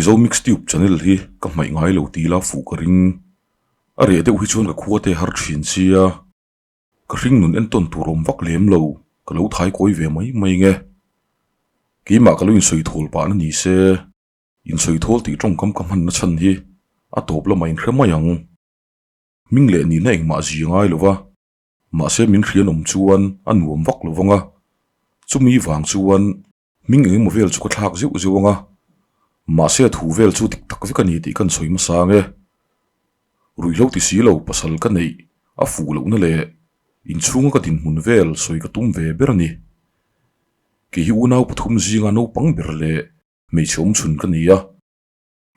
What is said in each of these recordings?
Mizo Mix Tube channel hi ka hmaih ngai lo ti ila fuh ka ring. A reh deuh hi chuan ka khua te har thin sia. Ka hring nun entawn tur awm vak lem lo, ka lo thai kawi ve mai mai nge. Keimah ka lo insawi thawl pah na ni se, insawi thawl tih tawngkam ka hman na chhan hi a tawp lamah inhre mai ang. Hming leh nihna engmah zi ngai lo va, mahse min hrian awm chuan a nuam vak lo vang a, chumi vang chuan Hming eng emaw vel chu ka thlak zeuh zeuh ang a, mahse a thu vel chu dik tak vek a ni tih kan sawi hmasa ang e. Ruihhlo ti si lo pasal ka neih a fuh lohna leh inchhunga ka dinhmun vel sawi ka tum ve ber a ni. Kei hi unau pathum zinga naupang ber leh hmeichhe awmchhun ka ni a,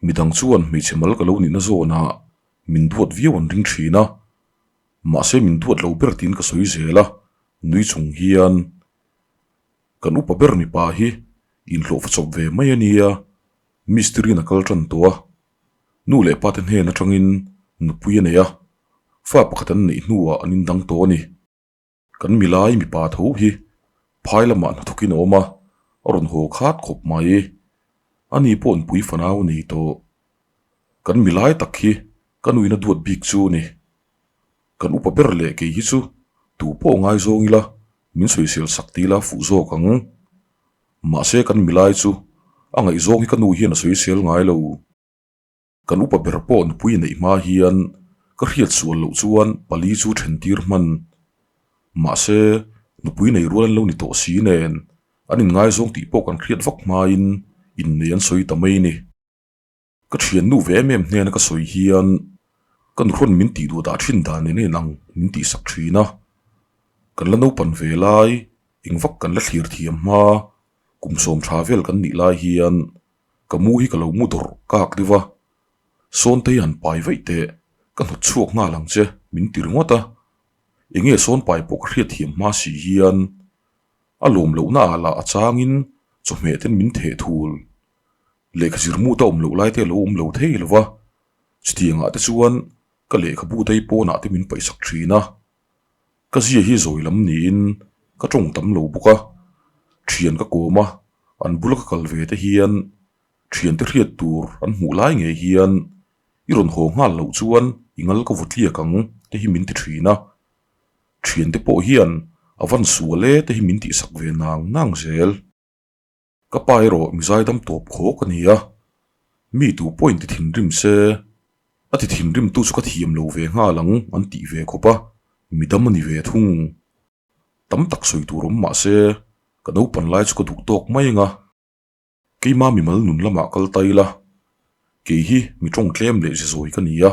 midang chuan hmeichhe mal ka lo nihna zawnah min duat viau an ring thin a, mahse min duat lo ber tiin ka sawi zel a, nui chung hian Kan upa ber mipa hi inhlawhfa chawp ve mai a nia, mistiriin a kal tan tawh a. Nu leh pa te hnen atangin nupui a nei a, fa pakhat an neih hnuah an indang tawh a ni. Kan milai mipa tho hi phai lamah hnathawkin a awm a, a rawn haw khat khawp mai. Ani pawh nupui fanau a nei tawh. Kan milai tak hi ka nuin a duat bik chu a ni. Kan upa ber leh kei hi chu tu pawh ngaizawng ila min sawisel sak ti ila fuh zawk ang. Mahse kan milai chu a ngaihzawng hi ka nu hian a sawisel ngai lo. Kan upa ber pawh nupui neih hma hian ka hriat sual loh chuan pali chu then tir hman. Mahse nupui nei rual an lo ni tawh si nen an inngaizawng tih pawh kan hriat vak hmain innei an sawi ta mai ni. Ka thiannu ve em em hnena ka sawi hian ka nuhrawn min tih duh dah thin dan nen en ang min tih sak thin a. Kan la naupan ve lai, eng vak kan la thlir thiam hma, kum sawm tha vel kan nih lai hian ka mu hi ka lo mu dawrh kak deuh a. Sawn te hi han pai vaih teh, ka hnawt chhuak nghal ang che min ti ringawt a. Enge sawn pai pawh ka hriat thiam hma si hian a lawm lohna ah lah a changin chawhmeh ten min theh thul. Lehkha zirmut a awm loh lai te a lo awm lo thei lo va, chutiangah te chuan ka lehkhabu dai pawnah te min paihsak thin a. Ka zia hi zawi lam niin ka tawng tam lo bawk a, thian ka kawm a, an bula ka kal ve te hian thiante hriat tur an hmuh lai ngei hian i rawn haw nghal loh chuan i ngal ka vut tliak ang te hi min ti thin a. Thiante pawh hian a van sual e te hi min tihsak ve nang nang zel. Ka pa erawh mi zaidam tawp khawk a ni a, mi tu pawhin ti thinrim se, a ti thinrim tu chu ka thiam lo ve nghal ang an tih ve khawp a, mi dam a ni ve thung. Tam tak sawi tur awm mah se, ka naupan lai chu ka duh tawk mai ang a. Keima mimal nun lamah kal ta ila, kei hi mi tawng tlem leh zizawi ka ni a,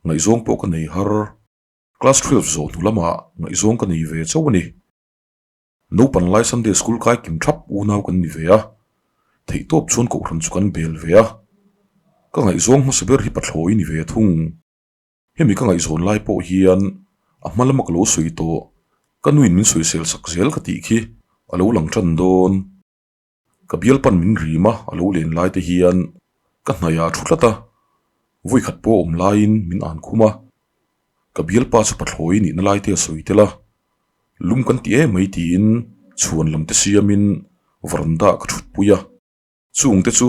ngaihzawng pawh ka nei har. Class 12 zawh hnu lamah ngaihzawng ka nei ve chauh a ni. Naupan lai Sunday School kai kim thap unau kan ni ve a, theihtawp chuan kohhran chu kan bel ve a. Ka ngaihzawng hmasa ber hi pathlawi ni ve thung. Hemi ka ngaihzawn lai pawh hian a hma lama ka lo sawi tawh, ka nuin min sawisel sak zel ka tih khi a lo lang tan dawn. Ka bialpan min rim a, a lo len lai te hian ka hnaih ah thu tlat a, vawikhat pawh awm laiin min an khum a. Ka bialpa chu pathlawi nihna lai te a sawi tel a, lum kan ti em mai tiin chhuan lam te siamin varanda ah ka thut pui a. Chung te chu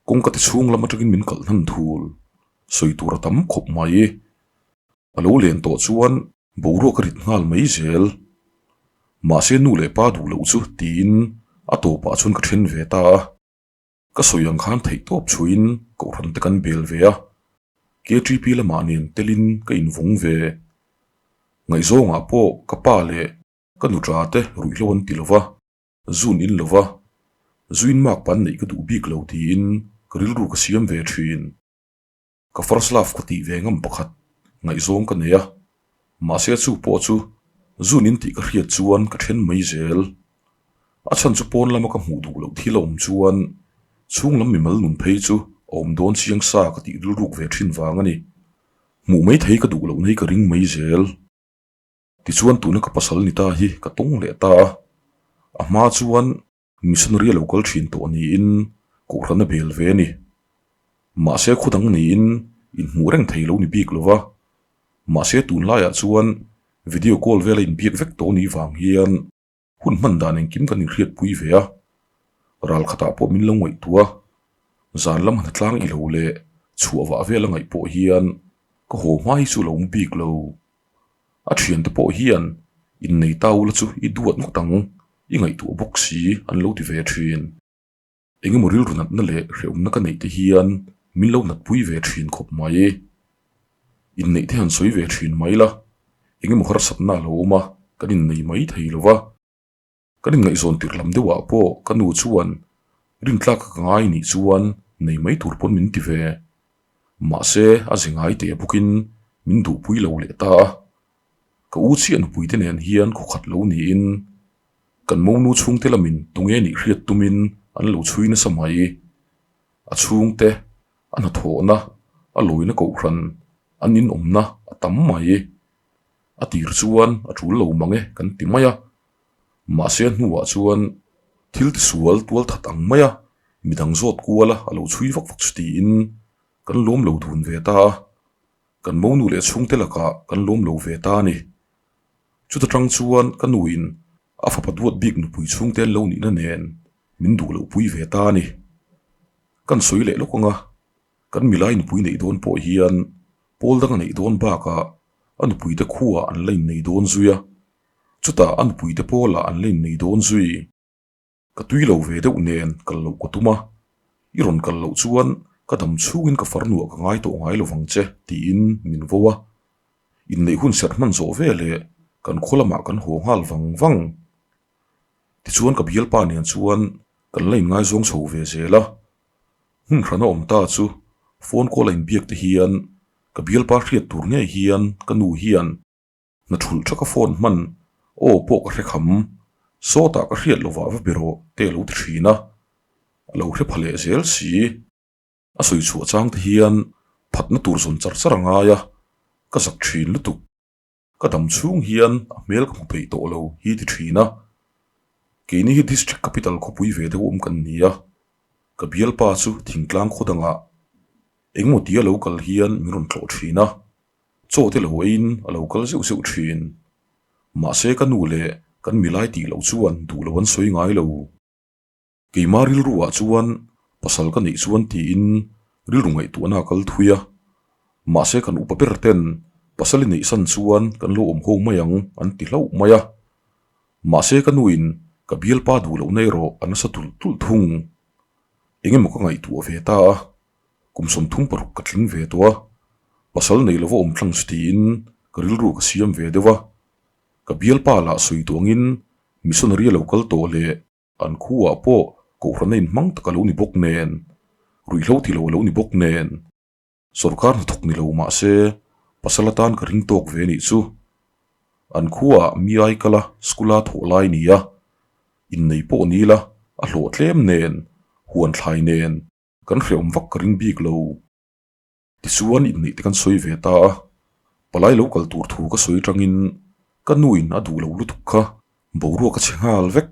kawngka te chhung lam atangin min kalh hnan thul sawi tur a tam khawp mai. A lo len tawh chuan boruak a rit nghal mai zel. Mahse nu leh pa duh loh chu tiin a tawpah chuan ka then ve ta a. Ka sawi ang khan theih tawp chhuiin kohhran te kan bel ve a, KTP lamah nen telin ka invawng ve. Ngaihzawngah pawh ka pa leh ka nuṭa te ruihhlo an ti lo va, zun in lo va, zuin mak pan neih ka duh bik lo tiin ka rilru ka siam ve ṭhin. Ka first love ka tih ve ngam pakhat ngaihzawng ka nei a, mahse chu pawh chu zun in tih ka hriat chuan ka then mai zel. A chhan chu pawn lama ka hmuh duh loh thil a awm chuan chhung lam mimal nun phei chu a awm dawn chiang sa ka tih rilruk ve thin vang a ni. Hmuh mai thei ka duh loh na hi ka ring mai zel. Tichuan tuna ka pasal ni ta hi ka tawng leh ta a, a hma chuan Missionary a lo kal thin tawh niin Kohhran a bel ve a ni. Mahse khaw dang niin inhmuh reng thei lo ni bik lo va. Mahse tunlaiah chuan video call vela inbiak vek tawh ni vang hian hun hman dan engkim kan inhriatpui ve a. Ral khatah pawh min lo ngaihtuah a. Zan lam hnatlang i lo leh chhuah vah vel a ngaih pawh hian ka haw hma hi chu lo mu bik lo. A thiante pawh hian innei ta ula chu i duat ngawt ang, i ngaihtuah bawk si an lo ti ve thin. Engemaw rilru natna leh hrehawmna ka neih te hian min lo natpui ve thin khawp mai. Inneih te han sawi ve thin mai la, engemaw harsatna a lo awm a, kan innei mai thei lo va. Kan inngaihzawn tirh lam deuhah pawh ka nu chuan rintlak ka ngai nih chuan nei mai tur pawn min ti ve. Mahse a ze ngai teh bawkin min duhpui lo leh ta a. Ka u chiah nupui te nen hian khaw khat lo niin kan monu chhungte lamin tunge nih hriat tumin an lo chhui nasa mai. A chhungte, a hnathawhna, a lawina kohhran, an inawmna a tam mai. A tir chuan a tul lo mang e kan ti mai a, mahse a hnuah chuan thil tisual tual that ang mai a, midang zawt kual a a lo chhui vak vak chu tiin kan lawm lo dun ve ta a, kan monu leh chhungte lakah kan lawm lo ve ta a ni. Chuta tang chuan ka nuin a fapa duat bik nupui chhungte an lo nihna nen min duh loh pui ve ta a ni. Kan sawi leh lawk ang a, kan milai nupui neih dawn pawh hian pawl dang a neih dawn bakah a nupuite khuaah an la innei dawn zui a, chutah a nupuite pawlah an la innei dawn zui. Ka tui lo ve deuh nen kal loh ka tum a, i rawn kal loh chuan ka dam chhungin ka farnuah ka ngai tawh ngai lovang che tiin min vo a. Inneih hun serh hman zawh ve leh kan khaw lamah kan haw nghal vang vang. Tichuan ka bialpa nen chuan kan la inngaizawng chho ve zel a, hmun hrana awm ta chu phone call a inbiak te hian ka bialpa hriat tur ngei hian ka nu hian hna thulh tha ka phone hman aw pawh ka hre kham, sawtah ka hriat lovah va be rawh te a lo ti thin a, a lo hre pha leh zel si. A sawi chhuah chang te hian phatna tur zawn char char a ngai a, ka zak thin lutuk. Ka dam chhung hian a hmel ka hmu peih tawh lo hi ti thin a. Keini hi District Capital khawpui ve deuh awm kan ni a, ka bialpa chu thingtlang khaw dangah engmaw tia lo kal hian min rawn tlawh thin a, chaw te lo eiin a lo kal zeuh zeuh thin. Mahse ka nu leh kan milai tih loh chuan duh lo an sawi ngai lo. Keimah rilruah chuan pasal ka neih chuan tiin rilru ngaihtuahna a kal thui a, mahse kan upa ber ten pasal i neih san chuan kan lo awm ho mai ang an ti hlauh mai a, mahse ka nuin ka bialpa duh lohna erawh a nasa tulh tulh thung. Engemaw ka ngaihtuah ve ta a, kum 36 ka tling ve tawh a, pasal nei lova awm tlang chu tiin ka rilru ka siam ve deuh a, ka bialpa lah sawi tawh angin missionary a lo kal tawh leh An khuaah pawh kohhran a inhmang tak a lo ni bawk nen, ruihhlo ti lo a lo ni bawk nen, sorkar hnathawk ni lo mah se pasal atan ka ring tawk ve nih chu. An khuaah mi ai kal a school a thawh lai ni a, innei pawh ni ila a hlawh tlem nen, huan thlai nen kan hrehawm vak ka ring bik lo. Tichuan inneih te kan sawi ve ta a, palai lo kal tur thu ka sawi tangin ka nuin a duh lo lutuk kha boruak a chhe nghal vek.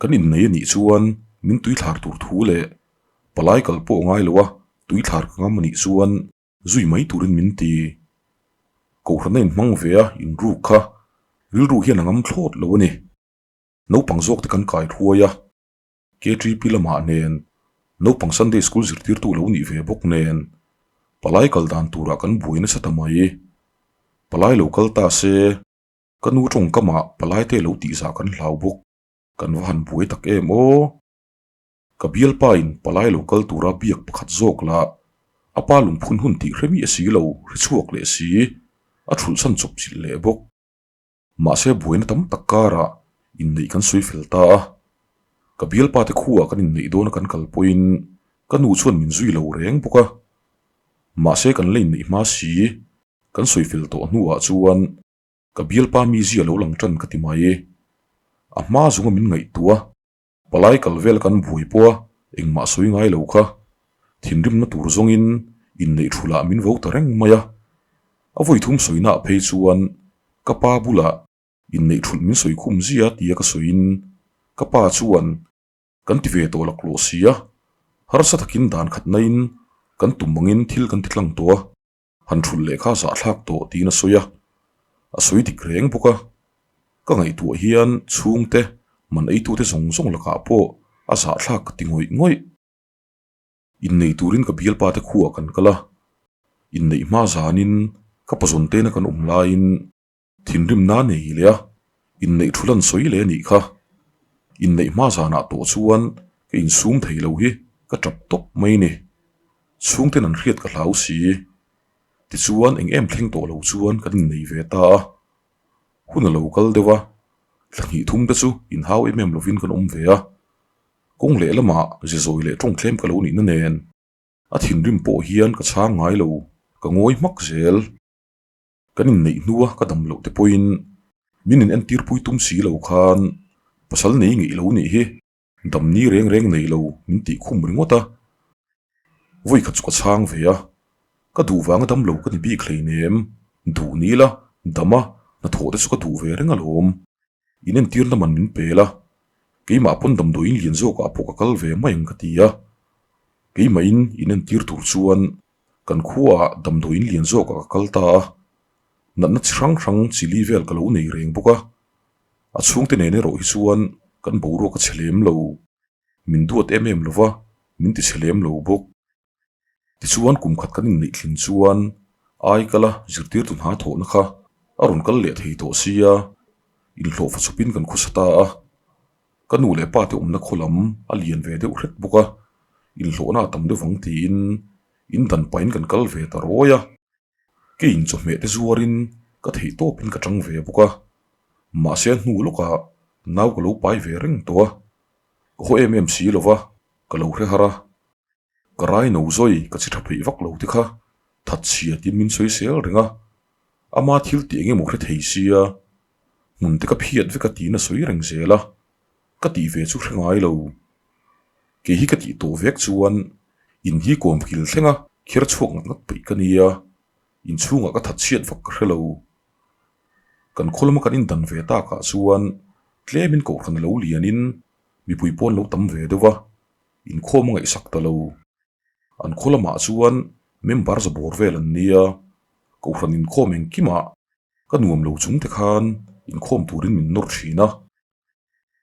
Kan innei a nih chuan min tuithlar tur thu leh palai kal pawh ngai lo a tuithlar ka ngam a nih chuan zui mai turin min ti. Kohhran a inhmang ve a inruk kha rilru hian a ngam thlawt lo a ni. Naupang zawk te kan kai thuai a. KTP lamah nen naupang Sunday School zirtirtu lo nih ve bawk nen palai kal dan turah kan buai nasa ta mai. Palai lo kal ta se ka nu tawngkamah palai te lo tihzah kan hlau bawk. Kan va han buai tak em aw. Ka bialpain palai lo kal tura biak pakhat zawk lah a pa lungphun hun tih hre miah si lo hre chhuak leh si a thulhsan chawp chilh leh bawk. Mahse buaina tam tak karah inneih kan sawi fel ta a, ka bialpa te khuaah kan inneih dawna kan kal pawhin ka nu chuan min zui lo reng bawk a. Mahse kan la inneih hma si, kan sawi fel tawh hnuah chuan ka bialpa mizia lo lang tan ka ti mai. A hma zunga min ngaihtuah a, palai kal vel kan buai pawh a engmah sawi ngai lo kha. Thinrimna tur zawngin inneih thulah min vo ta reng mai a. A vawi thum sawinaah phei chuan ka pa bulah inneih thulh min sawi khum zia tia ka sawiin ka pa chuan kan ti ve tawh laklawh si a, harsa takin dan khat naiin kan tum angin thil kan ti tlang tawh a. Han thulh leh kha zahthlak tawh tiin a sawi a, a sawi dik reng bawk a. Ka ngaihtuah hian chhungte man eitute zawng zawng lakah pawh a zahthlak ka ti ngawih ngawih. Innei turin ka bialpa te khuaah kan kal a, inneih hma zanin ka pazawn tena kan awm laiin thinrimna a nei leh a, inneih thu lan sawi leh a nih kha. Inneih hma zanah tawh chuan ka insum thei lo hi ka tap tawp mai ni. Chhungten an hriat ka hlau si. Tichuan eng em thleng tawh lo chuan kan innei ve ta a. Hun a lo kal deuh a, thla hnih thum te chu inhau em em lovin kan awm ve a. Kawng leh lamah zizawi leh tawngthlem ka lo nihna nen a thinrim pawh hian ka chhang ngai lo, ka ngawi hmak zel. Kan inneih hnua ka dam loh te pawhin min in entir pui tum si lo khan pasal nei ngeih lo nih hi dam ni reng reng nei lo min tih khum ringawt a. Vawi khat chu ka chhang ve a, ka duh vanga dam lo ka ni bik hleinem, duh ni ila dam a hnathawh te chu ka duh ve reng alawm. In entirna man min pel a, keimah pawn damdawiin lian zawkah pawh ka kal ve mai ang ka ti a. Keimahin in entir tur chuan kan khuaah damdawiin lian zawkah ka kal ta a, natna chi hrang hrang chili vel ka lo nei reng bawk a. A chhungte nen erawh hi chuan kan boruak a chhe lem lo, min duat em em lova, min ti chhe lem lo bawk. Tichuan kum khat kan inneih thlin chuan ai kala zirtirtu hna thawhna kha a rawn kal leh thei tawh sia, inhlawhfa chawpin kan khawsa ta a. Ka nu leh pa te awmna khaw lam a lian ve deuh hret bawk a, inhlawhna a tam deuh vang tiin in dan pahin kan kal ve ta rawi a. Keiin chawhmeh te zuarin ka theih tawpin ka tang ve bawk a, mahse a hnu lawkah nau ka lo pai ve reng tawh a, ka haw em em si lova ka lo hre har a. Ka rai no zawi ka chi tha peih vak lo te kha that chhia tiin min sawi sel reng a, ama thil tih eng emaw hre thei sia hmun te ka phiat vek a tiin a sawi reng zel a, ka tih ve chu hre ngai lo. Kei hi ka tih tawh vek chuan in hi kawm kil thleng a kher chhuak ngat ngat peih ka nia, inchhungah ka that chhiat vak ka hre lo. Kan khaw lama kan indan ve takah chuan tlemin kohhran a lo lianin mipui pawn lo tam ve deuh a. Inkhawm a ngaihsak ta lo. An khaw lamah chuan member za bawr vel an nia, Kohhran inkhawm engkimah ka nuam lo chung te khan inkhawm turin min nawr thin a.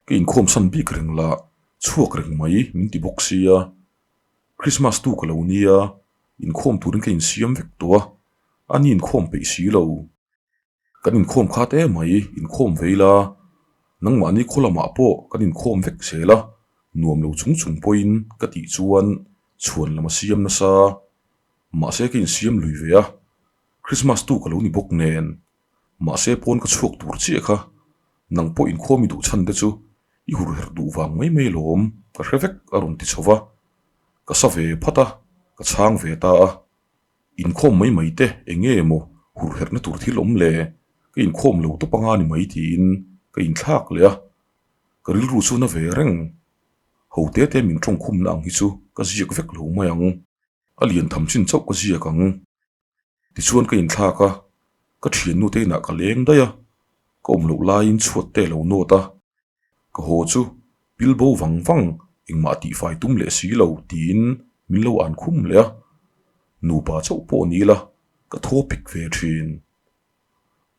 Ka inkhawm san bik reng lah chhuak reng mai min ti bawk sia. Christmas tu ka lo nia, inkhawm turin ka insiam vek tawh a, a ni inkhawm peih si lo. Kan inkhawm khat em mai, inkhawm ve ila, nangmahni khaw lamah pawh kan inkhawm vek zel a, nuam lo chung chung pawhin ka tih chuan chhuan lam a siam nasa. Mahse ka insiam lui ve a, Christmas tu ka lo ni bawk nen, mahse pawn ka chhuak tur chiah kha, nang pawh inkhawm i duh chhan te chu i hur herh duh vang mai mai lawm, ka hre vek a rawn ti chho va, ka sa ve phat a, ka chhang ve ta a. Inkhawm mai mai te eng nge maw hur herhna tur thil awm le? Ka inkhawm lo tawp anga ni mai tiin ka inthlak leh a, ka rilru chu na ve reng. Ho te te min tawngkhumna ang hi chu ka ziak vek lo mai ang. A lian tham chin chauh ka ziak ang. Tichuan ka inthlak a, ka thiannu te inah ka leng daih a, ka awm loh laiin chhuat te a lo nawt a. Ka haw chu pil bo vang vang engmah tihfai tum leh si lo tiin min lo an khum leh a, nupa chauh pawh ni ila ka thaw pik ve thin.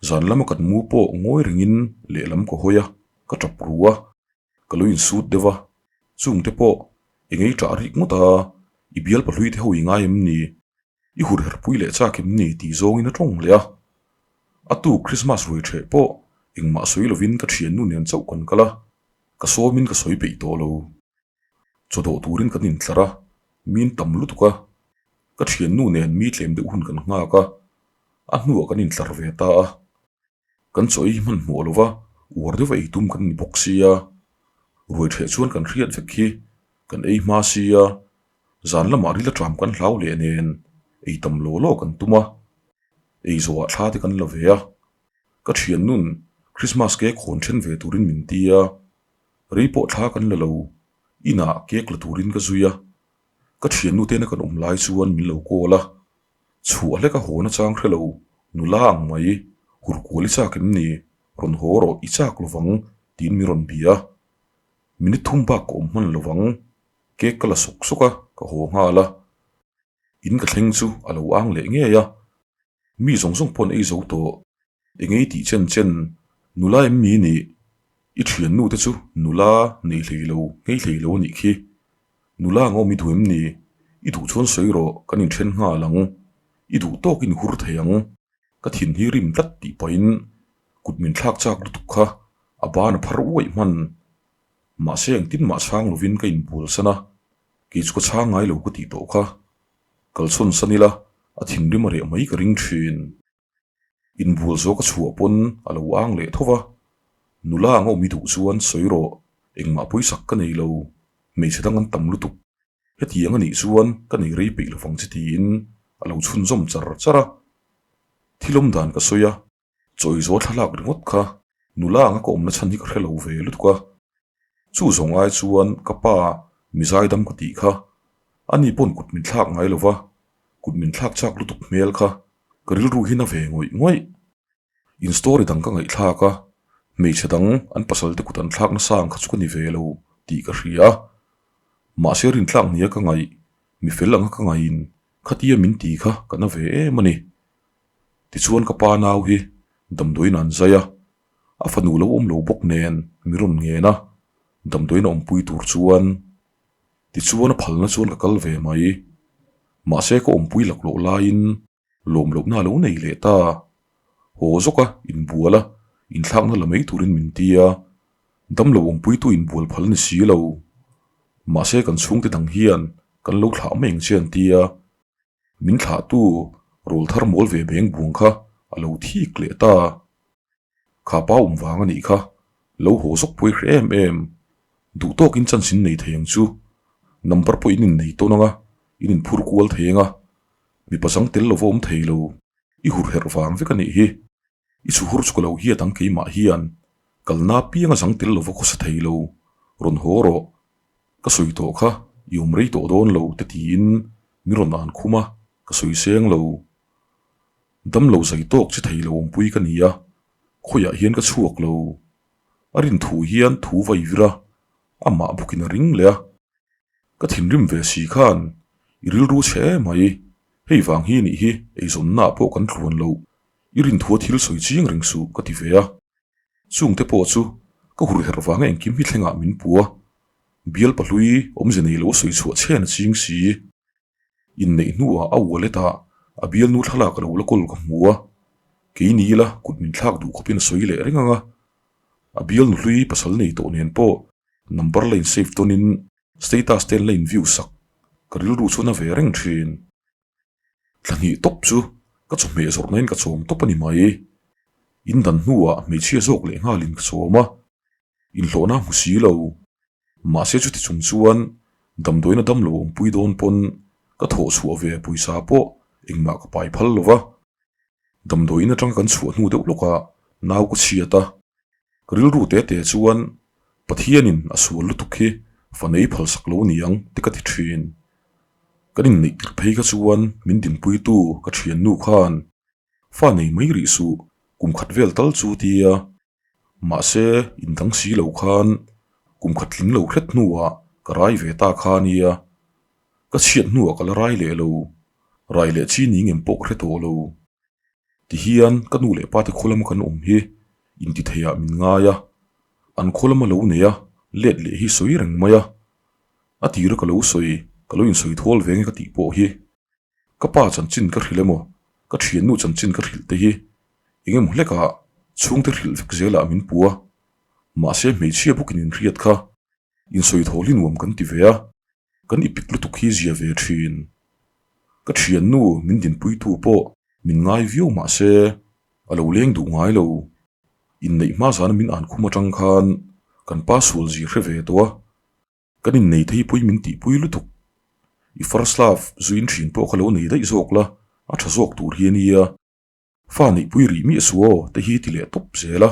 Zan lama kan mu pawh ngawi rengin lehlam ka hawi a, ka tap ru a, ka lo insut deuh a, chungte pawh eng ei ṭah rik ngawt a, i bial pahlui te ho i ngai em ni? I hur herpui leh chak em ni tih zawngin a tawng leh a. A tu Christmas ruai ṭheh pawh engmah sawi lovin ka ṭhiannu nen chauh kan kal a, ka sawmin ka sawi peih tawh lo. Chaw dawh turin kan intlar a, min tam lutuk a, ka ṭhiannu nen mi tlem deuh hun kan nghak a, a hnuah kan intlar ve ta a. Kan chaw ei hmanhmawh lova uar deuh a ei tum kan ni bawk sia, ruai ṭheh chuan kan hriat vek hi kan ei hma sia, Zan lamah ril aṭam kan hlau leh nen ei tam law law kan tum a, ei zawhah thla te kan la ve a. Ka ṭhian nun Christmas cake hawn ṭhen ve turin min ti a, rei pawh thla kan la lo, inah cake la turin ka zui a. Ka ṭhiannu tena kan awm lai chuan min lo call a, chhuah hlek a hawn achang hre lo, nula ang mai, hurkual i chak em ni, rawn haw rawh i chak lovang tiin min rawn bia a. Minute thum bak ka awm hman lovang. Cake ka la sawk sawk a, ka haw nghal a. In ka thleng chu a lo ang leh ngei a. Mi zawng zawng pawh an ei zo tawh. Eng ei tih chen chen, nula em mi nih? I thiannu te chu nula nei hlei lo, nghei hlei lo a nih khi. Nula ang awm i duh em ni? I duh chuan sawi rawh, kan inthen nghal ang. I duh tawkin i hur thei ang. Ka thin hi rim tlat tih pahin kut min thlak chak lutuk kha a ban a phar uaih hman. Mahse engtin mah chhang lovin ka inbual san a, kei chu ka chhang ngai lo ka tih tawh kha. Kalchhawn san ila a thinrim a reh mai ka ring thin. Inbual zawk a chhuah pawn a lo ang leh tho va, nula ang a awm i duh chuan sawi rawh, engmah pawisak ka nei lo, hmeichhe dang an tam lutuk, hetiang a nih chuan ka nei rei peih lovang che tiin a lo chhunzawm char char a. Thil awm dan ka sawi a, chawi zaw thlalak ringawt kha nula anga ka awmna chhan hi ka hre lo ve lutuk a, chu zawng ai chuan ka pa mizaidam ka tih kha ani pawn kut min thlak ngai lo va, kut min thlak chak lutuk hmel kha ka rilru hi na ve ngawih ngawih. In story dang ka ngaihthlak a, hmeichhe dang an pasal te kut an thlak nasa ang kha chu ka ni ve lo tih ka hria a. Mahse rintlak nia ka ngaih, mi fel anga ka ngaihin khatia min ti kha ka na ve em a ni. Tichuan ka pa nau hi damdawiin an zai a, a fanu lo awm lo bawk nen mi rawn ngen a, damdawiin a awmpui tur chuan Tichuan a phalna chuan ka kal ve mai. Mahse ka awmpui laklawh laiin lawmlohna a lo nei leh ta. Haw zawk a, inbual a, inthlakna la mai turin min ti a. Damlo awmpuitu inbual phal ni si lo. Mahse kan chhungte dang hian kan lo thlah mai ang che an ti a. Min thlahtu rawl thar mawl ve beng buang kha a lo thik leh ta. Kha pa awm vang a nih kha, lo haw zawk pawi hreh em em. Duh tawkin chance in nei thei ang chu. Number pawh in innei tawn ang a, in inphur kual thei ang a. Mipa zang tel lova awm thei lo, i hur herh vang vek a nih hi. I chhuhur chu ka lo hiat ang keimah hian, kalna apianga zang tel lova khawsa thei lo, rawn haw rawh. Ka sawi tawh kha, i awm rei tawh dawn lo te tiin min rawn an khum a, ka sawi seng lo. Damlo zai tawk chi thei lo awmpui ka ni a, khawiah hian ka chhuak lo. A rin thu hian thu vai vir a, amah bawkin a ring leh a. Ka thinrim ve si khan i rilru chhe em mai, hei vang hi nih hi eizawnnaah pawh kan tluan loh, i rin thua thil sawi ching reng suh ka ti ve a. Chungte pawh chu ka hurherh vanga engkim hi thlengah min pu a, bial pahlui awmze nei lo sawi chhuah chhen a ching si. Inneih hnuah a wallet ah a bialnu thlalak a lo la kawl ka hmu a, keini ila kut min thlak duh khawpin a sawi leh reng ang a. A bialnu hlui pasal nei tawh nen pawh number la in save tawnin status te an la in view sak ka rilru chuan a ve reng thin. Thla hnih tawp chu ka chawhmeh zawrhna in ka chawm tawp a ni mai. In dan hnuah hmeichhia zawk leh nghalin ka chawm a, inhlawhna a hmu si lo. Mahse chuti chung chuan damdawiin a damlo awmpui dawn pawn ka thawh chhuah ve pawisa pawh engmah ka pai phal lo va. Damdawiin atanga kan chhuah hnu deuh lawkah nau ka chhiat a, ka rilru te te chuan Pathianin a sual lutuk hi fa nei phalsak lo niang te ka ti thin. Kan inneih tirh phei kha chuan min dinpuitu ka thiannu khan fa nei mai rih suh kum khat vel tal chu tia Mahse, indang si lo khan kum khat tling lo hret hnuah ka rai ve ta kha a nia. Ka chhiat hnuah ka la rai leh lo, rai leh chi ni ngem pawh ka hre tawh lo. Tihian ka nu leh pa te khaw lama kan awm hi intitheiah min ngai a, an khaw lama lo nei a, let leh hi sawi reng mai a. A tira ka lo sawi, ka lo insawi thawl ve nge ka tih pawh hi Ka pa chanchin ka hrilh emaw, ka thiannu chanchin ka hrilh te hi eng emaw hlekah chhungte hrilh vek zelah min pu a, mahse hmeichhia bawkin inhriat kha insawi thawl hi nuam kan ti ve a, kan ipik lutuk hi zia ve thin. Ka thiannu min dinpuitu pawh min ngai viau mahse a lo leng duh ngai lo. Inneih hma zana min an khum atang khan kan pa sual zir hre ve tawh a. Kan innei thei pui min tihpui lutuk. I first love zuin thin pawh kha lo nei daih zawk la, a tha zawk tur hi a nia. Fa neihpui rih miah suh aw te hi ti leh tawp zel a.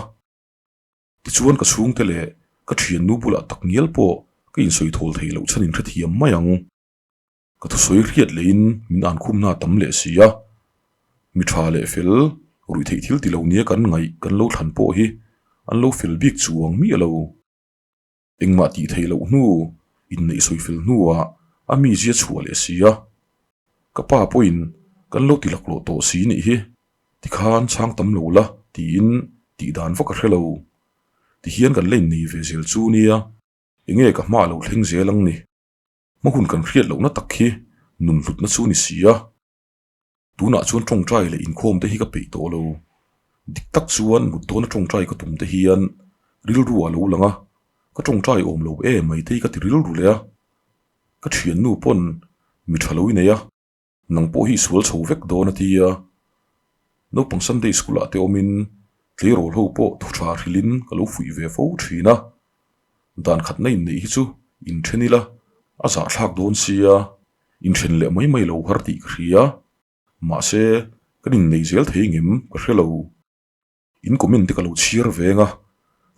Tichuan ka chhungte leh ka thiannu bulah tak ngial pawh ka insawi thawl thei loh chhan inhrethiam mai ang. Ka thusawi hriat lehin min ankhumna a tam leh si a. Mi tha leh fel, ruihtheih thil ti lo nia kan ngaih kan lo thlan pawh hi an lo fel bik chuang miah lo. Engmah tih theih loh hnu, inneih sawi fel hnuah a mizia chhuah leh si a. Ka pa pawhin kan lo ti laklawh tawh si nih hi, tikhan chhang tam lo la tiin tih dan vak a hre lo. Tihian kan la innei ve zel chu nia, enge ka hma a lo thleng zel ang ni. Hma hun kan hriat lohna tak hi Nun hlutna chu ni si a. Tunah chuan tawngtai leh inkhawm te hi ka peih tawh lo. Dik tak chuan mut dawna tawngtai ka tum te hian rilru a lo lang a, ka tawngtai awm lo em mai te hi ka ti rilru leh a. Ka thiannu pawn mi tha lo i nei a, nang pawh hi i sual chho vek dawn a ti a. Naupang Sunday school ah te awmin tleirawl ho pawh thu tha hrilhin ka lo fuih ve fo thin a. Dan khatna inneih hi chu inthen ila a zahthlak dawn sia. Inthen leh mai mai lo har tih ka hria. Mahse, kan innei zel thei ngem ka hre lo. In comment te ka lo chhiar veng a,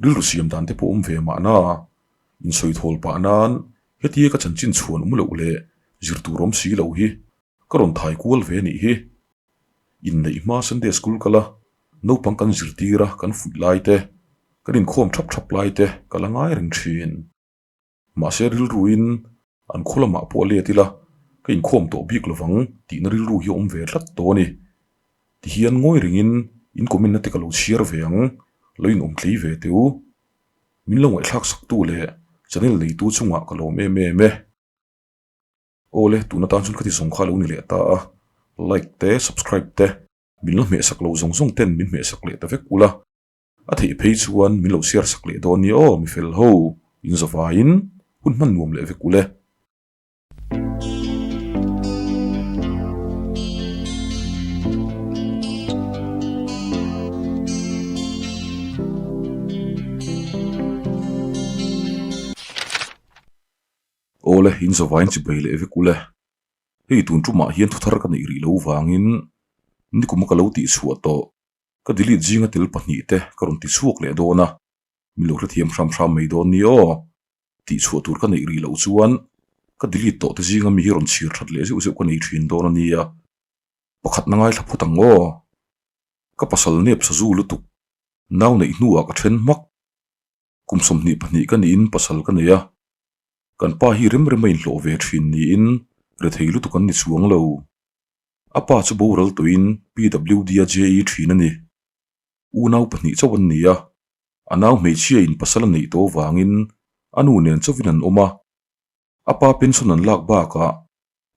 rilru siam dan te pawh awm ve mahna. Insawi thawl pah nan hetia ka chanchin chhuan awm loh leh zir tur awm si lo hi ka rawn thai kual ve nih hi. Inneih hma Sunday school kal a, naupang kan zirtir a kan fuih lai te, kan inkhawm thap thap lai te ka la ngai reng thin. Mahse rilruin an khaw lamah pawh a let ila, ka inkhawm tawh bik lovang tihna rilru hi a awm ve tlat tawh a ni. Tihian ngawi ringin in comment-na te ka lo chhiar ve ang, lo inawm tlei ve teh u. Min lo ngaihthlak saktu leh channel neitu chungah ka lawm em em e. Awle, tun atan chuan ka ti zawng kha a lo ni leh ta a, like te, subscribe te, min la hmehsak lo zawng zawng ten min hmehsak leh ta vek ula. A theih phei chuan min lo share sak leh dawn nia aw mifel ho in zawvaiin hun hman nuam leh vek ule. Awle in zawvaiin chibei leh vek ule. Hei tun tumah hian thuthar ka neih rih lo vangin nikuma ka lo tihchhuah tawh. Ka delete zinga tel pahnihte ka rawn ti chhuak leh dawn a, min lo hrethiam hram hram mai dawn ni aw. Tihchhuah tur ka neih rih loh chuan ka delete tawh te zinga mi hi rawn chhir that leh zeuh zeuh ka nei thin dawn a nia. Pakhatna ngaithla phawt ang aw. Ka pasal nep sazu lutuk, nau neih hnuah ka then hmak. Kum 22 ka niin pasal ka nei a, kan pa hi rem rem a inhlawh ve thin niin rethei lutuk an ni chuang lo. A pa chu boral tawhin PWD a JE thin a ni. Unau pahnih chauh an ni a, a nau hmeichhia in pasal a neih tawh vangin a nu nen chauhin an awm a. A pa pension an lak bakah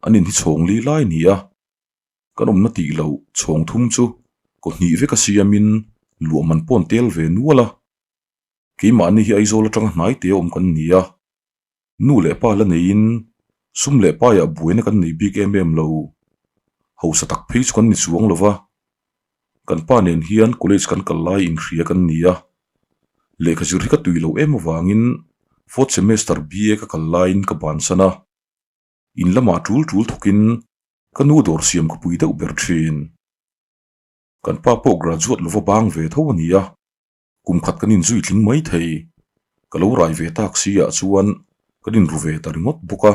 an in hi chhawng li lai ni a, kan awmna tih loh chhawng thum chu kaw hnih vek a siamin luah man pawh an tel ve nual a. Keimahni hi Aizawl atanga hnai te awm kan ni a. Nu leh pa la neiin sum leh paiah buaina kan nei bik em em lo. Hausa tak phei chu kan ni chuang lo va. Kan pa nen hian college kan kal lai inhria kan ni a. Lehkha zir hi ka tui lo em avangin fourth semester BA ka kal laiin ka bansan a. In lamah tul tul thawkin ka nu dawr siam ka pui deuh ber thin. Kan pa pawh graduate lova bang ve tho a ni a. Kum khat kan inzui tling mai thei. Ka lo rai ve tak si ah chuan kan inru ve ta ringawt bawk a.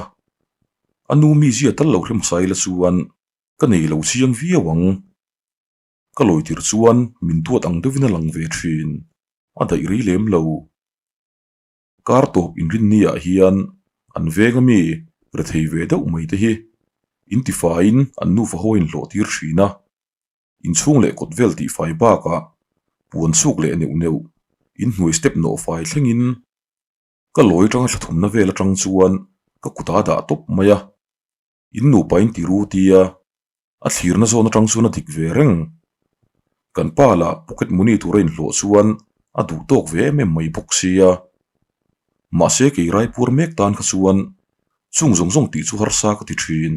A nu mizia tal lo hrem sai la chuan ka nei lo chiang viau ang. Ka lawi tir chuan min duat ang deuhin a lang ve thin. A daih rei lem lo. Kar tawp inrinni ah hian an veng ami rethei ve deuh mai te hi intifaiin an nufa haw inhlawh tir thin a. Inchhung leh kawt vel tihfai bakah puan chhuk leh neuh neuh inhnuai step nawh fai thlengin ka lawi atanga thla thumna vel atang chuan ka kut a dah tawp mai a, in nupa in ti ru tia a thlirna zawn atang chuan a dik ve reng. Kan pa lah pocket money tura inhlawh chuan a duh tawk ve em em mai bawk sia. Mahse kei raipuar mek tan kha chuan chung zawng zawng tih chu harsa ka ti thin.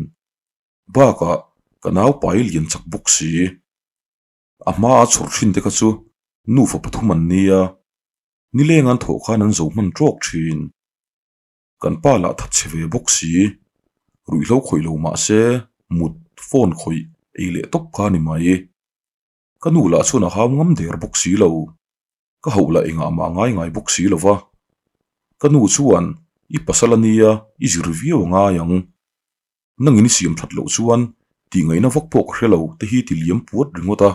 Bakah ka nau pai lian chak bawk si. A hmaa chhawr thin te kha chu nufa pathum an nia, nileng an thawh khan an zo hman tawk thin. Kan pa lah that chhe ve bawk si, ruihhlo khawih lo mah se mut phone khawih ei leh tawp kha a ni mai. Ka nu lah chuan a hau ngam der bawk si lo. Ka hauh lah engah mah ngai ngai bawk si lo va. Ka nu chuan i pasal a nia i zir viau a ngai ang. Nangin i siam that loh chuan tih ngaihna vak pawh ka hre lo te hi ti liam puat ringawt a.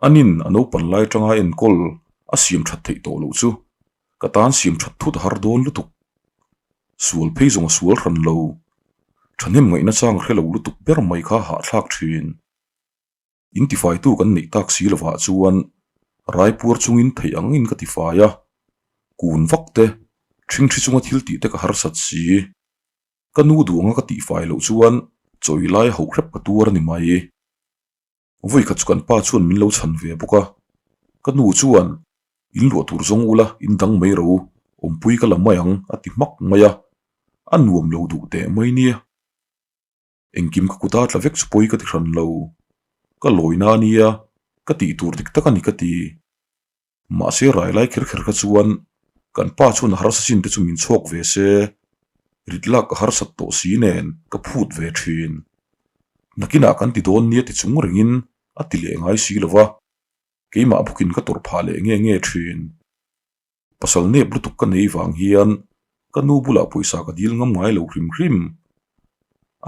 Anin a naupan lai atanga enkawl a siam that theih tawh loh chu ka tan siam that thut a har dawn lutuk. Sual phei zawng a sual hran lo. Thahnem ngaihna chang hre lo lutuk ber mai kha hahthlak thin. In tifaitu kan neih tak si lovah chuan raipuar chungin theih angin ka tifai a, kun vak te, ṭhingṭhi chunga thil tih te ka harsat si. Ka nu duh anga ka tihfai loh chuan Chawi lai hauh hrep ka tuar a ni mai. Vawi khat chu kan pa chuan min lo chhan ve bawk a, ka nu chuan, In luah tur zawng ula, in dang mai ro u, awmpui ka la mai ang a ti hmak mai a, a nuam lo duh teh mai nia. Engkim ka kuta tla vek chu pawi ka ti hran lo, ka lawina a nia, ka tih tur dik tak a ni ka ti. Mahse rai lai kher kher kha chuan kan pa chuan a harsa chin te chu min chhawk ve se, rit lak ka harsat tawh si nen ka phut ve thin. Nakinah kan ti dawn nia ti chung rengin a ti leh ngai si lo va, keimah bawkin ka tawrh phah leh nge nge thin. Pasal nep lutuk ka nei vang hian ka nu bulah pawisa ka dil ngam ngai lo hrim hrim.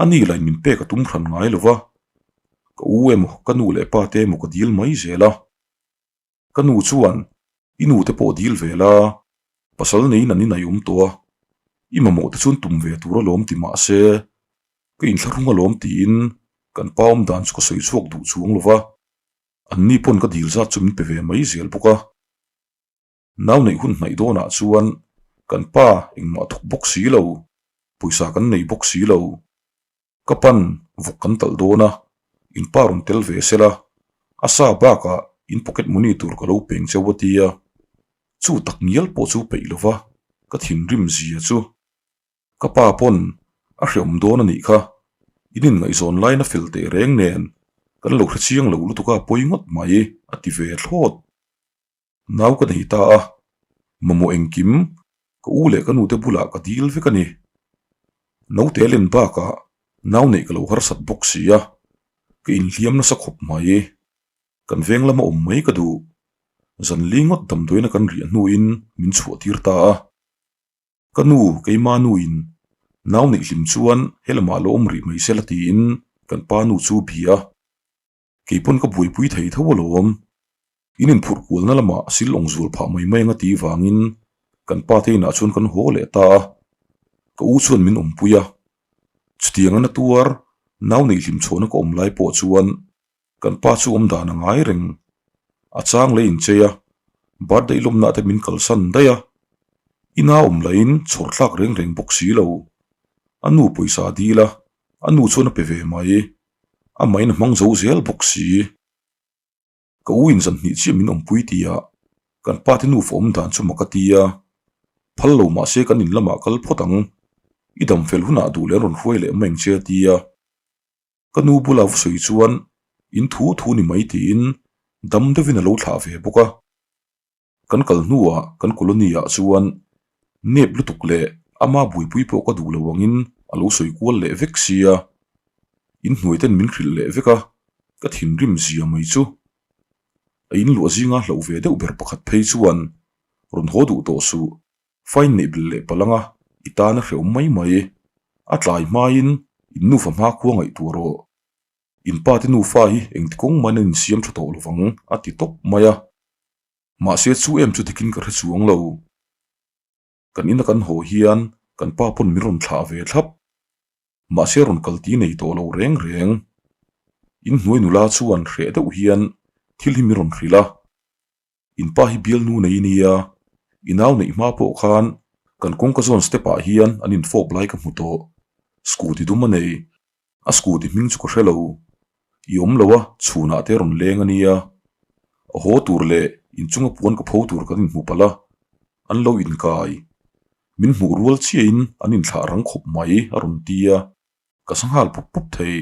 A ni lain min pek a tum hran ngai lo va, ka u emaw ka nu leh pa te emaw ka dil mai zel a. Ka nu chuan, I nu te pawh dil ve la, pasal neiin an inai awm tawh a, i mamawh te chuan tum ve tur alawm ti mah se, ka inthlahrung alawm tiin kan pa awm dan chu ka sawi chhuak duh chuang lo va, anni pawn ka dil zat chu min pe ve mai zel bawk a. Nau neih hun hnaih dawnah chuan kan pa engmah thawk bawk si lo, pawisa kan nei bawk si lo. Ka pan vawk kan talh dawn a, in pa rawn tel ve sela, a sa bakah in pocket money tur ka lo peng cheu a tia, chu tak ngial pawh chu peih lova ka thinrim zia chu. Ka pa pawn a hreawm dawn a nih kha, in inngaihzawn laina fel teh reng nen kan lo hrechiang lo lutuk a pawi ngawt mai a ti ve thlawt. Nau ka nei ta a, mamawh engkim ka u leh ka nute bulah ka dil vek a ni. Naute len bakah nau neih ka lo harsat bawk si a, ka inhliam nasa khawp mai. Kan veng lama awm mai ka duh. Zan li ngawt damdawiina kan riah hnuin min chhuah tir ta a. Ka nu, keima nuin nau neih hlim chuan helamah lo awm rih mai sela tiin kan pa nu chu bia a. Kei pawn ka buaipui thei tho alawm. In inphurh kualna lamah sil awng zual phah mai mai anga tih vangin kan pa te inah chuan kan haw leh ta a. Ka u chuan min awmpui a. Chutiang a na tuar nau neih hlim chhuahna ka awm lai pawh chuan kan pa chu awm dan a ngai reng. A chang leh inchei a, birthday lawmna te min kalsan daih a. Ina awm lahin chhawr thlak reng reng bawk si lo. A nu pawisa a dil a, a nu chuan a pe ve mai. Amahin a hmang zo zel bawk si. Ka u in zan hnih chiah min awmpui tia kan pa te nufa awm dan chu mak a ti a, phal lo mah se kan in lamah kal phawt ang, i dam fel hunah duh leh an rawn hruai leh mai ang che a ti a. Ka nu bula va sawi chuan in thu thu ni mai tiin dam deuhin a lo thlah ve bawk a. Kan kal hnuah kan colony ah chuan nep lutuk leh ama buaipui pawh ka duh lo angin a lo sawi kual leh vek sia, in hnuai ten min hrilh leh vek a, ka thinrim zia mai chu. A in luah zinga hlauh ve deuh ber pakhat phei chuan rawn haw duh tawh suh, fine neih belh leh palh anga i tan a hrehawm mai mai, a tlai hmain in nufa hma khua ngaihtuah rawh. In pa te nufa hi engti kawng main an insiam tha tawh lovang a ti tawp mai a. Mahse chu em chu dikin ka hre chuang lo. Kan ina kan haw hian kan pa pawn min rawn thlah ve thlap. Mahse rawn kal ti nei tawh lo reng reng. In hnuai nula chuan hreh deuh hian thil hi min rawn hrilh a. In pa hi bialnu nei nia, i nau neih hma pawh khan kan kawngka zawn step ah hian an infawp lai ka hmu tawh. Scooty dum a nei. A scooty hming chu ka hre lo. I awm lo a, chhunah te rawn leng a nia. A haw tur leh inchunga puan ka pho tur kan inhmu palh a, an lo inkai. Min hmuh rual chiahin an inthlah rang khawp mai a rawn ti a, ka sa nghal pup pup thei.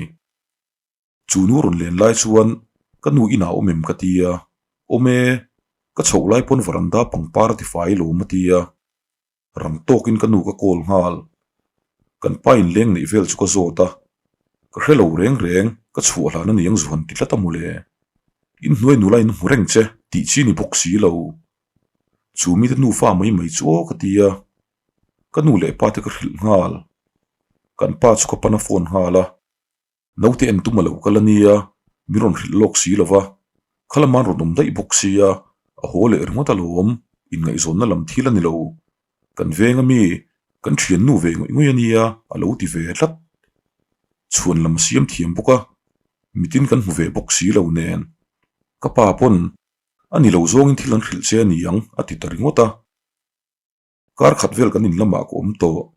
Chu nu rawn len lai chuan ka nu inah awm em ka ti a, awm e, ka chhoh lai pawn varanda pangpar a ti fai lawm a ti a. Rang tawkin ka nu ka call nghal. Kan pa inleng neih vel chu ka zawt a, ka hre lo reng reng, ka chhuah hlan a ni ang zu han ti tlat a mawle. Inhnuai nula in hmu reng che tih chi ni bawk si lo. Chu mite nufa mai mai chu aw ka ti a, ka nu leh pa te ka hrilh nghal. Kan pa chu ka pan a phone nghal a. Naute en tum a lo kal a nia, min rawn hrilh lawk si lo va, kha lama an rawn awm daih bawk sia, a haw leh ringawt alawm, inngaihzawnna lam thil a ni lo. Kan veng ami, kan thiannu ve ngawih ngawih a nia, a lo ti ve tlat. Chhuan lam a siam thiam bawk a, mitin kan hmu ve bawk si lo nen. Ka pa pawn, a ni lo zawngin thil an hrilh che a ni ang, a ti ta ringawt a. Kar khat vel kan in lamah ka awm tawh.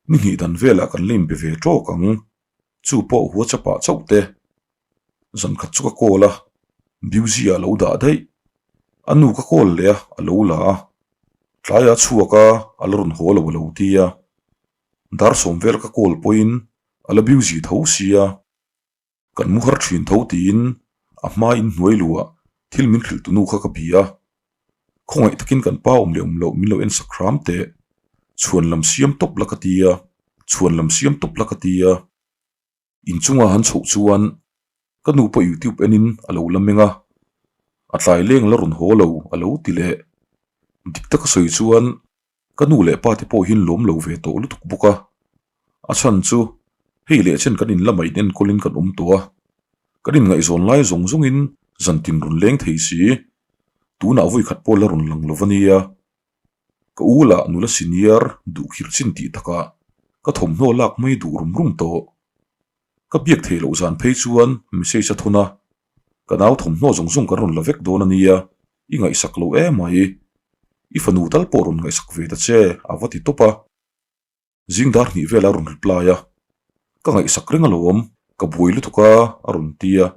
Ni hnih dan velah kan la inbe ve tawk ang. Chu pawh WhatsApp ah chauh te. Zan khat chu ka call a, busy ah lo dah daih. A nu ka call leh a, a lo la a. Tlaiah a chhuak a, a la rawn haw lo a lo ti a. Dar sawm vel ka call pawhin a la busy tho sia. Kan mu har thin tho tiin a hma in hnuai luah thil min hrilh tu nu kha ka bia a. Khawngaih takin kan pa awm leh awm loh min lo en sak hram teh. Chhuan lam siam tawp la ka ti a, chhuan lam siam tawp la ka ti a. Inchunga han chhoh chuan ka nu pawh youtube enin a lo la meng a, a tlai leng la rawn haw lo a lo ti leh. Dik taka sawi chuan ka nu leh pa te pawh hian lawm lo ve tawh lutuk bawk a. A chhan chu hei leh chen kan inlamah in enkawlin kan awm tawh a, kan inngaihzawn lai zawng zawngin zantin rawn leng thei si, tunah vawi khat pawh la rawn lang lo va nia. Ka u lah nula senior duh khirh chin tih takah ka thawmhnaw lak mai duh rum rum tawh. Ka biak theih loh zan phei chuan message a thawn a, ka nau thawmhnaw zawng zawng kan rawn la vek dawn a nia, i ngaihsak lo em mai. I fanu tal pawh rawn ngaihsak ve ta che a va ti tawp a. Zing dar hnih vel a rawn reply a, ka ngaihsak reng alawm, ka buai lutuk a a rawn ti a,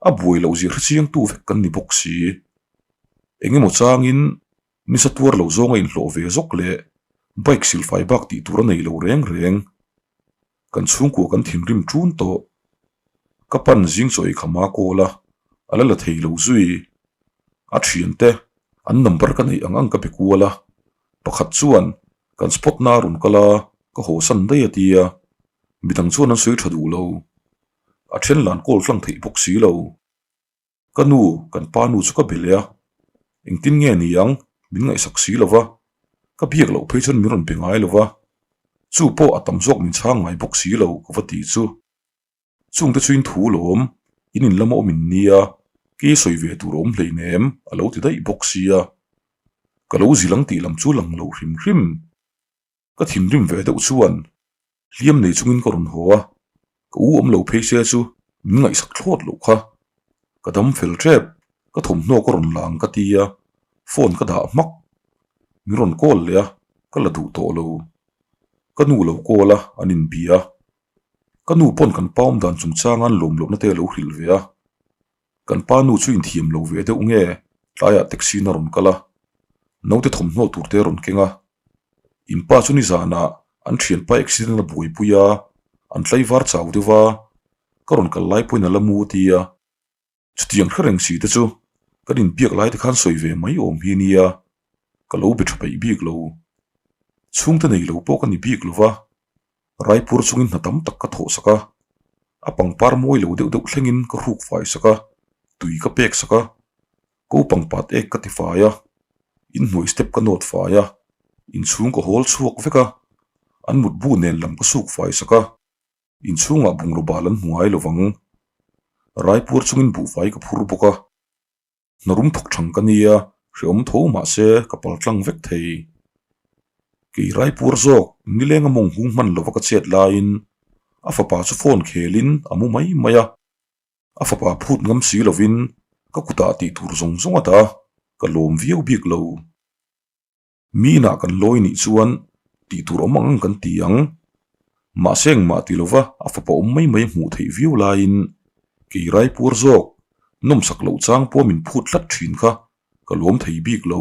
a buai loh zia hrechiangtu vek kan ni bawk si. Eng emaw changin nisa tuar lo zawnga inhlawh ve zawk leh bike silfai bak tih tur a nei lo reng reng. Kan chhungkua kan thinrim ṭun tawh. Ka pan zing chaw ei kha ma kawl a, a la la thei lo zui. A thiante an number ka neih ang ang ka be kual a, pakhat chuan Kan spot na a rawn kal a, ka haw san daih a ti a, midang chuan an sawi tha duh lo. A then lan call tlang theih bawk si lo. Ka nu, kan pa nu chu ka be leh a, engtin nge ni ang, min ngaihsak si lo va, ka biak loh phei chuan min rawn be ngai lo va, chu pawh a tam zawk min chhang ngai bawk si lo ka va ti chu. Chungte chu in thu lawm, in in lama awm in nia, kei sawi ve tur a awm hleinem a lo ti daih bawk sia. Ka lo zil ang tih lam chu lang lo hrim hrim. Ka thinrim ve deuh chuan hliam nei chungin ka rawn haw a, ka u awm lo phei se chu min ngaihsak thlawt loh kha. Ka dam fel tep, ka thawmhnaw ka rawn la ang ka ti a, phone ka dah hmak. Min rawn call leh a, ka la duh tawh lo. Ka nu lo call a, an inbia a. Ka nu pawn kan pa awm dan chungchanga an lawm lohna te a lo hrilh ve a, kan pa nu chu inthiam lo ve deuh nge tlaiah taxi in a rawn kal a, naute thawmhnaw tur te a rawn keng a, in pa chu nizanah an thianpa accident a buaipui a, an tlaivar chau deuh a, ka rawn kal lai pawhin a la mu a ti a. Chutiang hre reng si te chu kan inbiak lai te khan sawi ve mai awm hi nia, ka lo be tha peih bik lo. Chhungte nei lo pawh ka ni bik lo va, Raipur chungin hna tam tak ka thawh sak a, a pangpar mawi lo deuh deuh thlengin ka hruk fai sak a, tui ka pek sak a, ko pangpat ek ka ti fai a, inhnuai step ka nawt fai a, inchhung ka hawl chhuak vek a, an mutbu nen lam ka suk fai sak a. Inchhungah bungraw bal an hmu ngai lovang. Raipur chungin buhfai ka phur bawk a, hnarum thawk thang ka nia, hrehawm tho mahse ka pal tlang vek thei. Kei Raipur zawk nilenga mawng hung hman lova ka chet laiin a fapa chu phone khelin a mu mai mai a, a fapa phut ngam si lovin ka kutah tih tur zawng zawng a dah a, ka lawm viau bik lo. Mi inah kan lawi nih chuan tih tur awm ang ang kan ti ang. Mahse engmah ti lova a fapa awm mai mai hmuh theih viau laiin kei Raipur zawk nawmsak loh chang pawh min phut tlat thin kha ka lawm thei bik lo.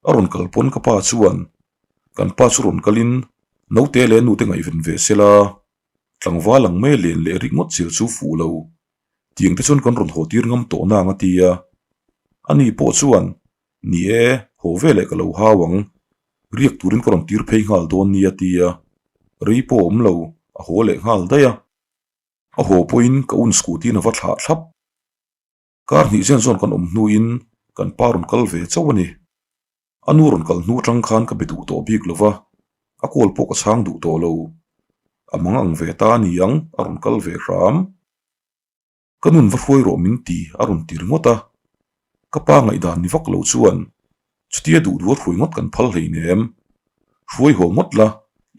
A rawn kal pawn ka pa chuan kan pa chu rawn kalin naute leh nute ngaihven ve sela tlangval ang mai len leh ringawt zel chu fuh lo. Tiang te chuan kan rawn haw tir ngam tawh nang a ti a. Ani pawh chuan Ni e, haw veleh ka lo hau ang. Riak turin ka rawn tir phei nghal dawn nia ti a, rei pawh awm lo, a haw leh nghal daih a. A haw pawhin ka un scooty in a va thlah thlap. Kar hnih zen zawn kan awm hnuin kan pa rawn kal ve chauh a ni. A nu rawn kal hnu atang khan ka be duh tawh bik lo va, a call pawh ka chhang duh tawh lo. A mang ang ve ta a ni ang, a rawn kal ve hram. Ka nun va hruai rawh min ti a rawn ti ringawt a, ka pa ngaihdan ni vak lo chuan chutia duh duh a hruai ngawt kan phal hleinem, hruai haw ngawt la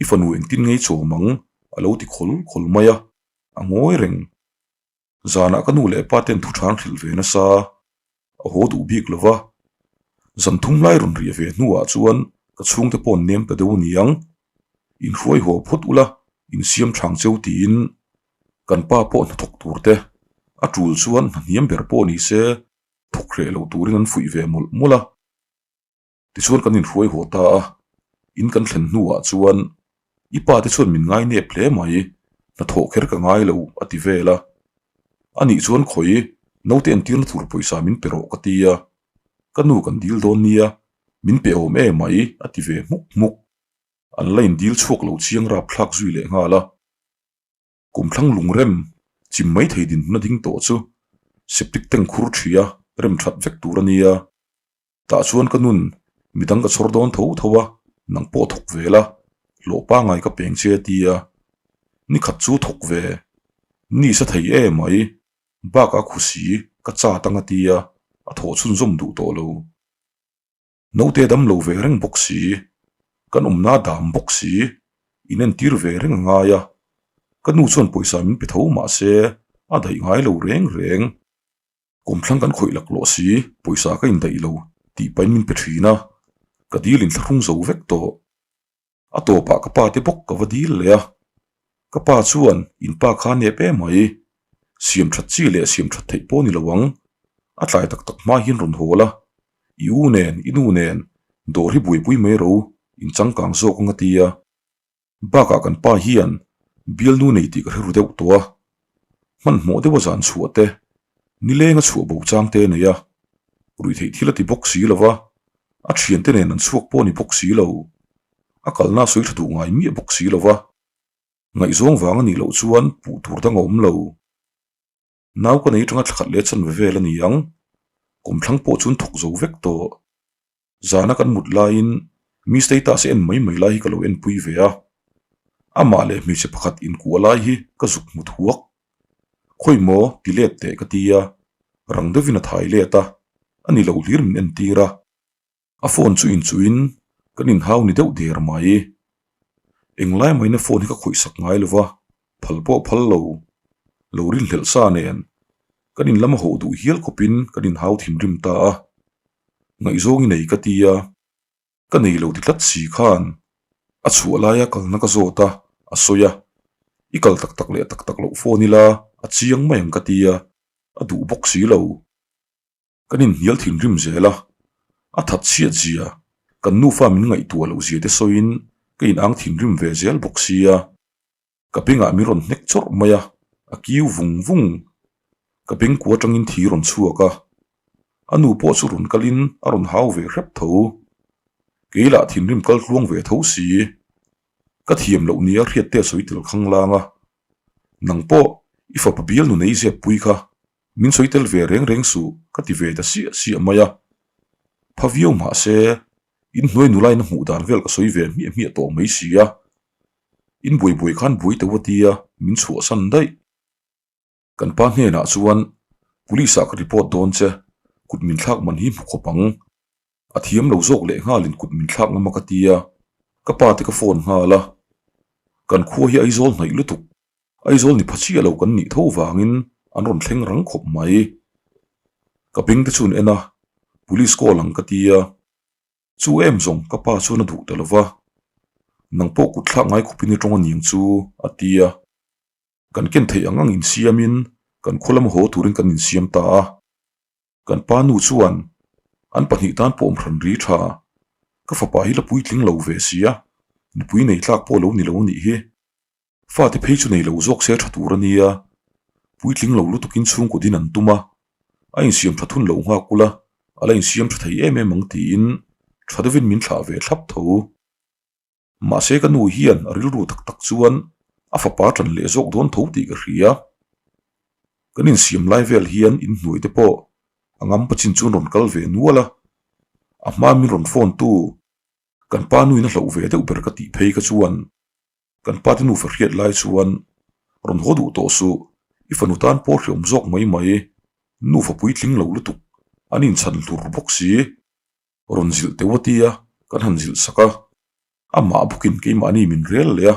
i fanu engtin ngei chawm ang a lo ti khawl khawl mai a, a ngawi reng. Zanah ka nu leh pa ten thu than hrilh ve nasa, a haw duh bik lo va, zan thum lai rawn riah ve hnuah chuan ka chhungte pawh an nem ta deuh a ni ang, inhruai haw phawt ula. Insiam thang cheu tiin kan pa pawh hnathawk tur te a tul chuan hna hniam ber pawh ni se thawk hreh lo turin an fuih ve mawlh mawlh a. Tichuan kan inhruai haw ta a, in kan thlen hnuah chuan i pa te chuan min ngai nep hle mai, hnathawh kher ka ngai lo a ti vel a. Anih chuan khawi naute entirna tur pawisa min pe rawh ka ti a, ka nu kan dil dawn nia, min pe awm e mai a ti ve hmuk hmuk. An la indil chhuak lo chiang rapthlak zui leh nghal a. Kum thlang lungrem chim mai thei dinhmun a ding tawh chu septic tank khur ṭhia rem ṭhat vek tur a nia. Tah chuan ka nun midang ka chhawr dawn tho tho a, nang pawh thawk ve la, hlawh pangai ka peng che a ti a. Ni khat chu thawk ve, ni sa thei e mai, bakah khusi ka chat ang a ti a, a thawh chhunzawm duh tawh lo. Naute dam lo ve reng bawk si, kan awmna dam bawk si, inentir ve reng a ngai a, ka nu chuan pawisa min pe tho mahse a daih ngai lo reng reng. Kawmthlang kan khawih laklawh si, pawisa ka indaih lo tih pahin min pe thin a, ka dil inthlahrung zo vek tawh. A tawpah ka pa te bawk ka va dil leh a, ka pa chuan in pa kha nep em mai, siam that chi leh siam that theih pawh ni lo ang, a tlai tak tak hma hian rawn hawl a, i u nen i nu nen dawr hi buaipui mai ro, in changkang zawk ang a ti a. Bakah kan pa hian bialnu nei tih ka hre ru deuh tawh a, hmanhmawh deuha zan chhuah te, nilenga chhuah bo chang te a nei a, ruihtheih thil a ti bawk si lo va, a thiante nen an chhuak pawh a ni bawk si lo, a kalna a sawi tha duh ngai miah bawk si lo va, ngaihzawng vang a nih loh chuan puh tur dang a awm lo. Nau ka nei atanga thlakhat leh chanve vel a ni ang, kawmthlang pawh chu an thawk zo vek tawh. Zana kan mut laiin mi status en mai mai lai hi ka lo enpui ve a, amah leh hmeichhe pakhat inkuah lai hi ka zuk hmu thuak. Khawi maw ti let teh ka ti a, rang deuhin a thai let a, a ni lo hlir min entir a. A phone chu inchuhin kan inhau ni deuh der mai. Englai maina phone hi ka khawihsak ngai lo va, phal pawh phal lo, lo rinhlelh sa nen kan in lam a hawh duh hial khawpin kan inhau thinrim ta a, ngaihzawng i nei ka ti a, ka nei lo ti tlat si khan a chhuah laia kalna ka zawt a, a sawi a, i kal tak tak leh tak tak loh phone ila a chiang mai ang ka ti a, a duh bawk si lo. Kan inhnial thinrim zel a, a that chhiat zia, kan nufa min ngaihtuah loh zia te sawiin ka inang thinrim ve zel bawk sia. Ka bengah min rawn hnek chawrh mai a, a kiu vung vung. Ka bengkua atangin thi rawn chhuak a, a nu pawh chu rawn kalin a rawn hau ve hrep tho. Kei lah thinrim kal tluang ve tho si. Ka thiam loh nia hriat te a sawi tel khang lang a, nang pawh i fapa bial nu nei zep pui kha min sawi tel ve reng reng suh ka ti ve ta siah siah mai a. Pha viau mahse, inhnuai nulain a hmuh dan vel ka sawi ve hmiah hmiah tawh mai si a. In buai buai khan buai teuh a tia min chhuahsan daih. Kan pa hnenah chuan Police ah ka report dawn che, kut min thlak man hi hmu khawp ang. A thiam lo zawk leh nghalin kut min thlak ngam a ka tia, ka pa te ka phone nghal a. Kan khua hi Aizawl hnaih lutuk, Aizawl ni pha chiah lo kan nih tho vangin an rawn thleng rang khawp mai. Ka beng te chu an en a, Police call ang ka tia. Chu em zawng ka pa chuan a duh ta lo va, Nang pawh kut thlak ngai khawpin i tawng a niang chu, a ti a. Kan ken theih ang ang insiamin kan khaw lama haw turin kan insiam ta a. Kan pa nu chuan an pahnih tan pawh awm hran ri tha, ka fapa hi la puitling lo ve sia, nupui nei tlak pawh lo ni lo a nih hi. Fate phei chu nei lo zawk se tha tur a nia, puitling lo lutukin chhungkaw din an tum a, a insiam tha thun lo nghak ula, a la insiam tha thei em em ang tiin tha deuhin min thlah ve thlap tho. Mahse ka nu hian a rilru tak tak chuan a fapa tan leh zawk dawn tho tih ka hria. Kan insiam lai vel hian inhnuai te pawh a ngam pachin chuan rawn kal ve nual a, a hma min rawn phone tu kan pa nuin a hlauh ve deuh ber ka tih phei kha chuan Kan pa te nufa hriat lai chuan rawn haw duh tawh suh, i fanu tan pawh hreawm zawk mai mai, nufa puitling lo lutuk, an inchhan hlur bawk si. Rawn zilh teuh a tia kan han zilh sak a, amah bawkin keimahni min rel leh a,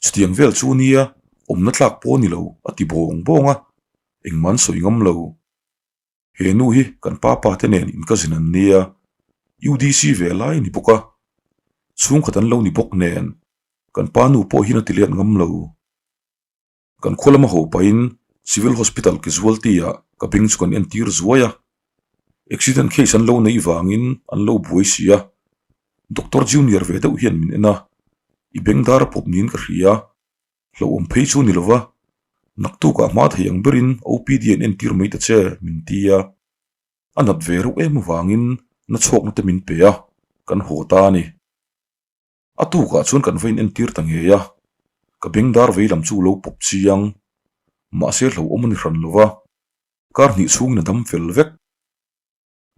chutiang vel chu nia awmna tlak pawh a ni lo a ti bawng bawng a, engmah an sawi ngam lo. He nu hi kan pa pa te nen in cousin an nia, UDC ve lai a ni bawk a, chhungkhat an lo ni bawk nen. Kan pa nu pawh hian a ti let ngam lo. Kan khaw lama haw pahin Civil Hospital casualty-ah ka beng chu kan entir zuai a. Accident case an lo neih vangin an lo buai si a. Doctor Junior ve deuh hian min en a, I beng dar a pawp niin ka hria. Hlauhawm phei chu ni lova, naktukah hma thei ang berin OPD an entir mai ta che, min ti a. A nat ve reuh em avangin na chhawkna te min pe a, kan haw ta a ni. A tukah chuan kan va inentir ta ngei a, ka bengdar vei lam chu lo pawp chiang. Mahse hlauhawm a ni hran lo va, kar hnih chhungin a dam fel vek.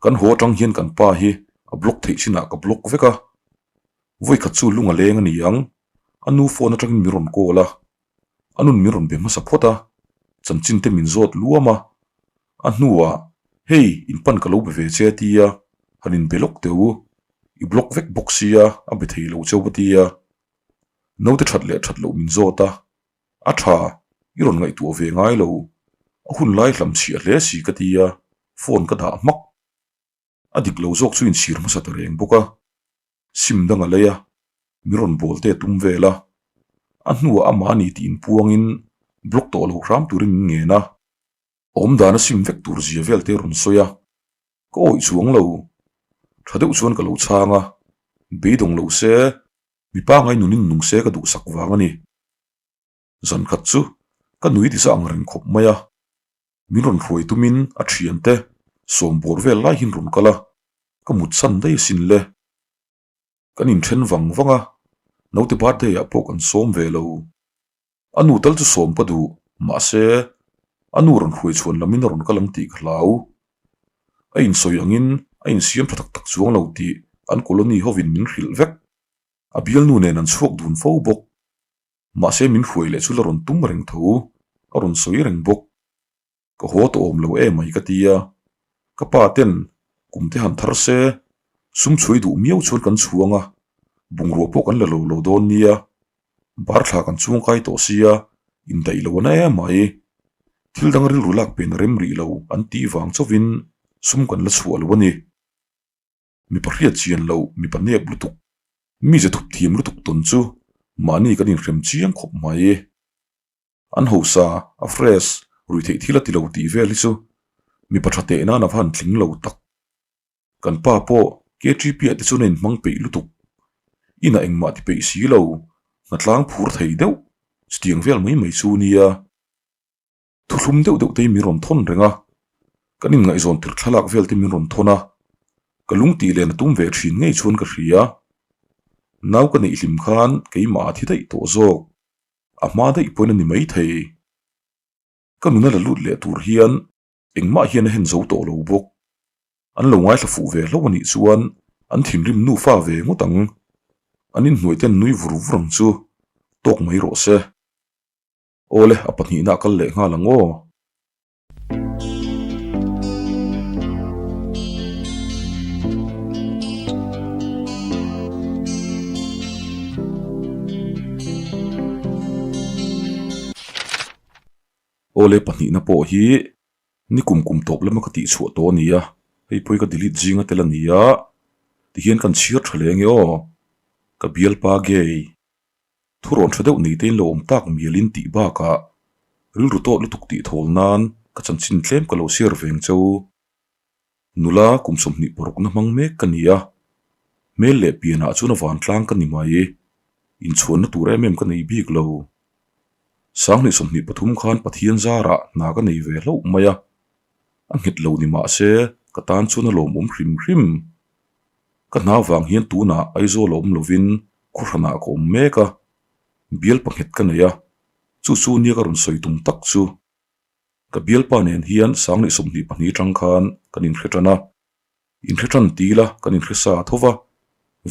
Kan haw atang hian kan pa hi a block theih chinah ka block vek a, vawikhat chu lung a leng a ni ang, a nu phone atangin min rawn call a, a nun min rawn be hmasa phawt a, chanchin te min zawt luam a, a hnuah hei in pan ka lo be ve che a ti a, han in be lawk teh u, i block vek bawk sia a be thei lo cheu a ti a, naute that leh that loh min zawt a, A tha, i rawn ngaihtuah ve ngai lo. A hun lai hlam chhiah hle si ka ti a, phone ka dah hmak. A dik lo zawk chu inchhir hmasa ta reng bawk a. Sim dang a lei a, min rawn bawl te tum vel a. A hnuah amah a ni tih inpuangin block tawh lo hram turin min ngen a. Awmdan a sim vek tur zia vel te rawn sawi a, ka awih chuang lo. Tha deuh chuan ka lo chhang a, beidawng lo se, mipa ngai nunin nung se ka duhsak vang a ni. Zan khat chu ka nui ti sa ang reng khawp mai a, min rawn hruai tumin a thiante sawm bawr vel lai hian rawn kal a, ka mut san daih asin le. Kan inthen vang vang a, naute birthday ah pawh kan sawm ve lo. A nu tal chu sawm ka duh, mahse a nu rawn hruai chhuan lamin a rawn kal ang tih ka hlau. A insawi angin a insiam tha tak tak chuang lo tih an colony hovin min hrilh vek. A bialnu nen an chhuak dun fo bawk. Mahse min hruai leh chu la rawn tum reng tho, a rawn sawi reng bawk. Ka haw tawh awm lo emai ka ti a, ka pa ten kum te han thar se, sum chhuai duh miau chuan kan chhuang a, bungrua pawh kan la lo lo dawn nia, bar thla kan chuang kai tawh sia, indaih lo ana emai. Thil dang rilru lak pen a rem rih lo an tih vang chauhin sum kan la chhuah lo a ni. Mipa hriat chian loh, mipa nep lutuk, mi ze thup thiam lutuk tawn chu mahni kan inhrem chiang khawp mai. An hausa, a fresh, rui theih thil a ti lo tih vel hi chu mipa tha teh nan a va han tling lo tak. Kan pa pawh KTP ah te chuan a inhmang peih lutuk. Inah engmah ti peih si lo, hnatlang phur thei deuh, chutiang vel mai mai chu nia. Thuthlum deuh deuh te hi min rawn thawn reng a, kan inngaihzawn tir thlalak vel te min rawn thawn a, ka lung tih len a tum ve thin ngei chuan ka hria. Nau ka neih hlim khan keimah a thi daih tawh zawk, a hma daih pawhin a ni maithei. Ka nuna la lut leh tur hian engmah hian a hen zo tawh lo bawk. An lo ngaithla fuh ve hlauh a nih chuan an thinrim nufa ve ngawt ang. An inhnuai ten nui vur vur ang chu tawk mai rawh se. Awle, a pahnihna a kal leh nghal ang aw. Awle pahnihna pawh hi ni kum kum tawp lama ka tih chhuah tawh a ni a, hei pawh hi ka delete zinga tel a ni a, tihian kan chhiar tha leh ange aw, ka bialpa gay. Thurawn tha deuh nei te in lo awm tak mialin tih bakah rilru tawt lutuk tih thawl nan ka chanchin tlem ka lo share veng cheu. Nula kum 20 parukna hmang mek ka ni a, hmel leh pianah chuan a vantlang ka ni mai. Inchhuanna tur em em ka nei bik lo. 2023 khan Pathian zarah hna ka nei ve hlauh mai a, a nghet lo ni mah se ka tan chuan a lawmawm hrim hrim. Ka hna vang hian tunah Aizawl a awm lovin khuhranah ka awm mek a, bial panghet ka nei a, chu chu nia ka rawn sawi tum tak chu. Ka bialpa nen hian 2024 atang khan kan inhre tan a, inhre tan ti ila kan inhre sa tho va,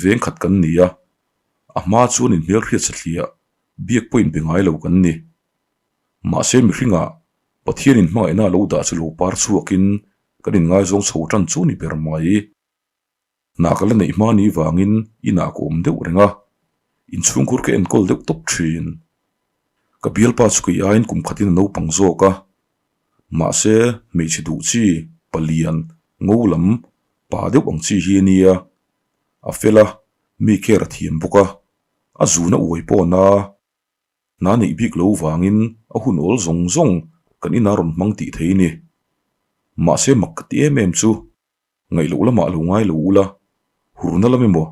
veng khat kan ni a, a hma chuan inhmelhriat sathliah biak pawh inbe ngai lo kan ni. Mahse mihringah Pathianin hmangaihna a lo dah chu lo par chhuakin kan inngaizawng chho tan chu ni ber mai. Hna ka la neih hma ni vangin inah ka awm deuh reng a, inchhungkhur ka enkawl deuh tawp thin. Ka bialpa chu kei aiin kum khatin a naupang zawk a, mahse hmeichhe duh chi, palian, ngo lam, pa deuh ang chi hi a nia. A fel a, mi care a thiam bawk a. A zuna uai pawh na hna neih bik lo vangin a hun awl zawng zawng kan inah rawn hmang tih thei ni. Mahse mak ka ti em em chu ngaih loh lamah lo ngai lo ula, hurna lam emaw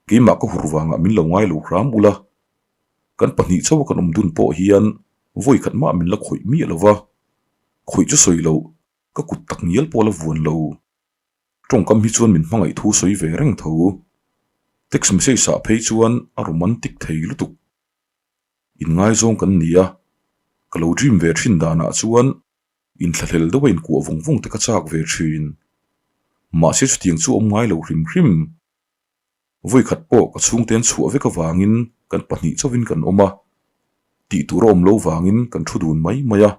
keimah ka hur vangah min lo ngai lo hram ula. Kan pahnih chauha kan awm dun pawh hian vawi khat mah min la khawih miah lo va, khawih chu sawi loh ka kut tak ngial pawh la vuan lo. Tawngkam hi chuan min hmangaih thu sawi ve reng tho. Text message ah phei chuan a romantic thei lutuk. Inngaizawng kan ni a, ka lo dream ve thin danah chuan inthlahlel deuha inkuah vawng vawng te ka chak ve thin. Mahse chutiang chu awm ngai lo hrim hrim. Vawikhat pawh ka chhungte an chhuah vek avangin kan pahnih chauhin kan awm a, tih tur a awm lo vangin kan thu dun mai mai a.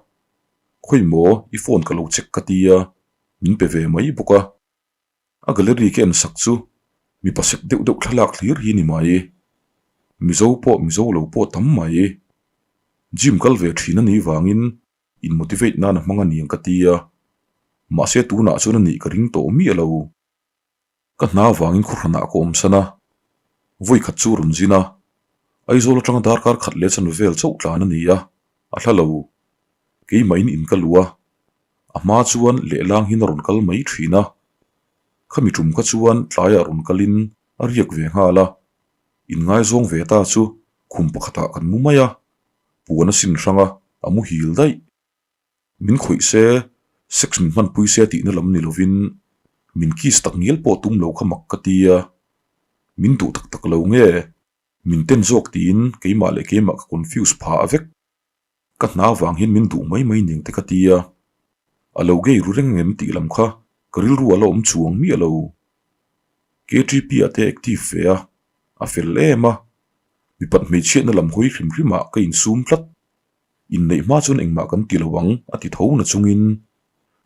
Khawi maw i phone ka lo check ka ti a, min pe ve mai bawk a. A gallery ka en sak chu mipa sek deuh deuh thlalak hlir hi ni mai. Mizo pawh Mizo lo pawh tam mai. Gym kal ve thin a nih vangin in motivate nan a hmang a niang ka ti a, mahse tunah chuan a nih ka ring tawh miah lo. Ka hna vangin khuhranah ka awm san a, vawi khat chu rawn zin a, Aizawl atanga darkar khat leh chanve vel chauh tlan a ni a, a hla lo. Keimahin in ka luh a, a hma chuan lehlang hin a rawn kal mai thin a, khami tum kha chuan tlaiah rawn kalin a riak ve nghal a, inngaizawng ve ta chu khum pakhatah kan mu mai a, puan a sin hrang a, a muhil daih. Min khawih se, sex min hmanpui se tihna lam ni lovin min kiss tak ngial pawh tum lo kha mak ka ti a, min duh tak tak lo nge, min ten zawk tiin keimah leh keimah ka confuse phah vek. Ka hna vang hian min duh mai mai ning te ka ti a, a lo gay ru reng em tih lam kha ka rilru a la awm chuang miah lo. KTP ah te active ve a, a fel em a, mipat hmeichhiatna lam hawi hrim hrim ah ka insum tlat. Inneih hma chuan engmah kan ti lo ang a ti tho na chungin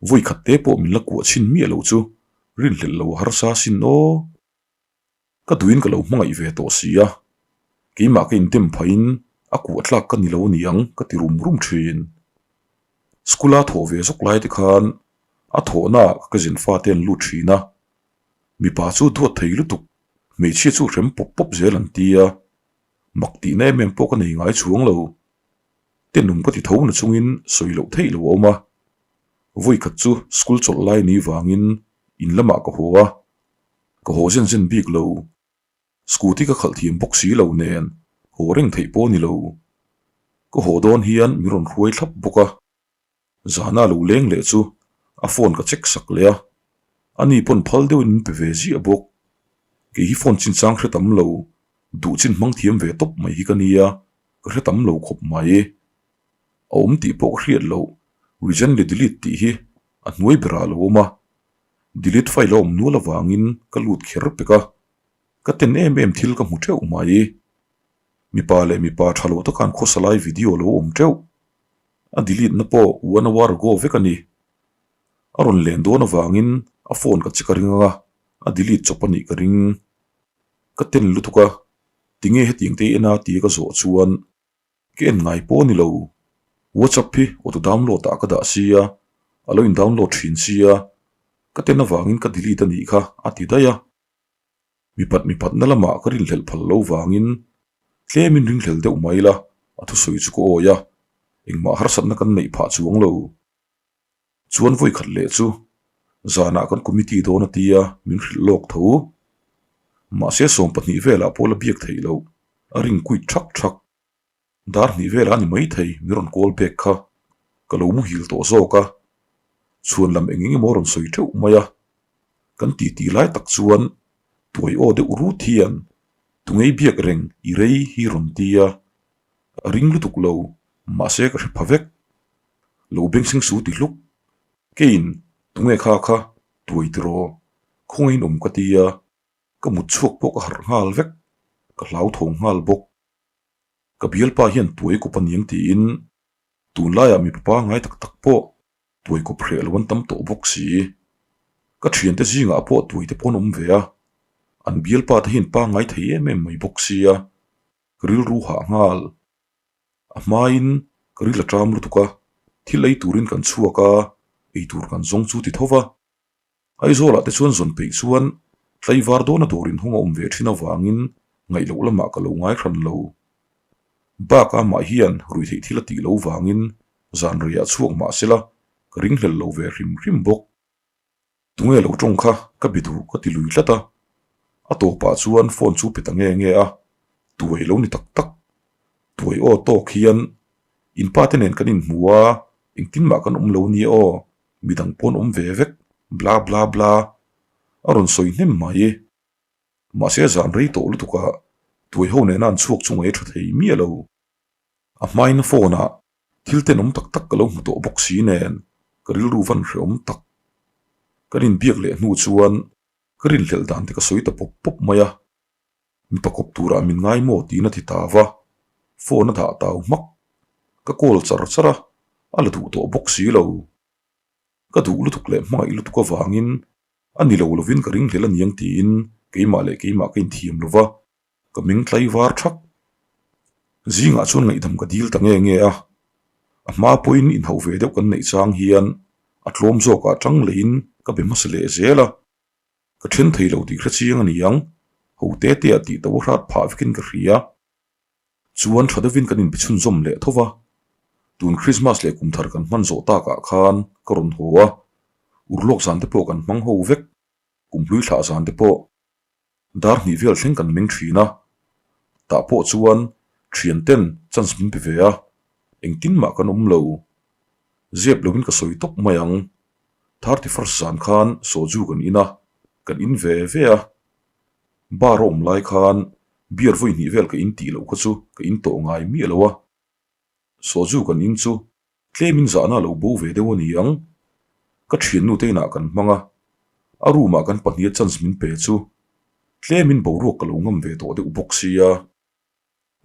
vawi khat te pawh min la kuah chhin miah lo chu rinhlelh lo harsa sin aw. Ka duhin ka lo hmangaih ve tawh si a, keimah ka indem phahin a kuah tlak ka ni lo ni ang ka ti rum rum thin. School a thawh ve zawk lai te khan a thawhnaah ka cousin fate an lut thin a, mipa chu duat thei lutuk, hmeichhia chu hrem pawp pawp zel an ti a, mak tihna em em pawh ka nei ngai chuang lo. Tenawm ka ti tho na chungin sawi loh theih lo a awm a, vawi khat chu school chawlh lai ni vangin in lamah ka haw a, ka haw zen zen bik lo. Scooty ka khalh thiam bawk si lo nen haw reng theih pawh a ni lo. Ka haw dawn hian min rawn hruai thlap bawk a. Zana lo leng leh chu a phone ka check sak leh a, ani pawn phal deuhin min pe ve ziah bawk. Kei hi phone chinchang hre tam lo, duh chin hmang thiam ve tawp mai hi ka nia, ka hre tam lo khawp mai. A awm tih pawh ka hriat loh, recently delete tih hi a hnuai berah a lo awm a, delete file a awm nual avangin ka lut kher pek a, ka ten em em thil ka hmu teuh mai. Mipa leh mipa tha lo taka an khawsa lai video a lo awm teuh. A delete na pawh one hour ago vek a ni. A rawn len dawn avangin a phone ka check a ring ang a, a delete chawp a nih ka ring. Ka ten lutuk a, tinge hetiang te i en a tia ka zawh chuan ka en ngai pawh a ni lo. WhatsApp hi auto download ah ka dah sia, a lo in download thin sia, ka ten avangin ka delete a nih kha a ti daih a. Mipat mipatna lamah ka rinhlelh phal lo vangin tlemin ringhlel deuh mai la, a thusawi chu ka awi a, engmah harsatna kan neih phah chuang lo. Chuan vawi khat leh chu zanah kan committee dawn a tia min hrilh lawk tho. Mahse 20 velah pawh la biak theih loh, a ring kuit thak thak. Dar hnih velah a ni maithei min rawn call back kha ka lo muhil tawh zawk a, chhuan lam eng eng emaw rawn sawi teuh mai a, kan titi lai tak chuan tuai aw deuh rut hian tungei biak reng i rei hi rawn ti a, a ring lutuk lo mahse ka hre pha vek. Lo beng seng su ti hluk, keiin tunge kha kha tuai tiraw khawngain awm ka ti a, ka mut chhuak pawh ka harh nghal vek, ka hlauthawng nghal bawk. Ka bialpa hian tuai kawp a niang tiin tunlaiah mipa pangngai tak tak pawh tuai kawp hreh lo an tam tawh bawk si. Ka thiante zingah pawh tuai te pawh an awm ve a, an bialpa te hian pangngai thei em em mai bawk sia, ka rilru hah nghal. A hmain ka ril a ṭam lutuk a, thil ei turin kan chhuak a, ei tur kan zawng chu ti tho va. Aizawlah te chuan zawn peih chuan tlaivar dawna dawr inhawng a awm ve thin avangin Ngaih loh lamah ka lo ngai hran lo. Bak amah hian ruihtheih thil a tih lo vangin zan reiah chhuak mah sela ka ringhlel lo ve hrim hrim bawk. Tunge lo tawng kha ka be duh ka ti lui tlat a, a tawpah chuan phone chu pe ta nge nge a, tuai lo ni tak tak. Tuai aw tawk hian in pa te nen kan inhmu a, engtin mah kan awm lo nia aw, midang pawn awm ve vek, bla bla bla a rawn sawi hnem mai. Mahse zan rei tawh lutuk a, tuai ho nena an chhuak chu ngaih a tha thei miah lo. A hmain phone ah thil tenawm tak tak ka lo hmu tawh bawk si nen ka rilru van hrehawm tak. Kan inbiak leh hnu chuan ka rinhlelh dan te ka sawi ta pawp pawp mai a. Mipa kawp turah min ngai maw tiin a ti ta va, phone a dah tau hmak. Ka call char char a, a la duh tawh bawk si lo. Ka duh lutuk leh hmangaih lutuk avangin a ni lo lovin ka ringhlel a niang tiin keimah leh keimah ka inthiam lo va, ka meng tlai var thak. Zingah chuan ngaihdam ka dil ta nge nge a, a hma pawhin inhauh ve deuh kan neih chang hian a tlawm zawkah tang leiin ka be hmasa leh zel a, ka then thei lo tih hre chiang a ni ang, ho te te ah tih to a hrat phah vekin ka hria. Chuan tha deuhin kan inbe chhunzawm leh tho va, tun Krismas leh kum thar kan hman zawh takah khan ka rawn haw a, urlawk zan te pawh kan hmang ho vek, kum hlui thlah zan te pawh dar hnih vel thleng kan meng thin a, tah pawh chuan thian ten chance min pe ve a, engtin mah kan awm lo. Zep loin ka sawi tawp mai ang, 31st zan khan soju kan in a, kan in ve ve a, Bar a awm lai khan beer vawi hnih vel ka in tih loh kha chu ka in tawh ngai miah lo a. Soju kan in chu tlemin zahna a lo bo ve deuh a ni ang. Ka thiannu te inah kan hmang a, a room ah kan pahnih a chance min pe chu tlemin boruak ka lo ngam ve tawh deuh bawk sia.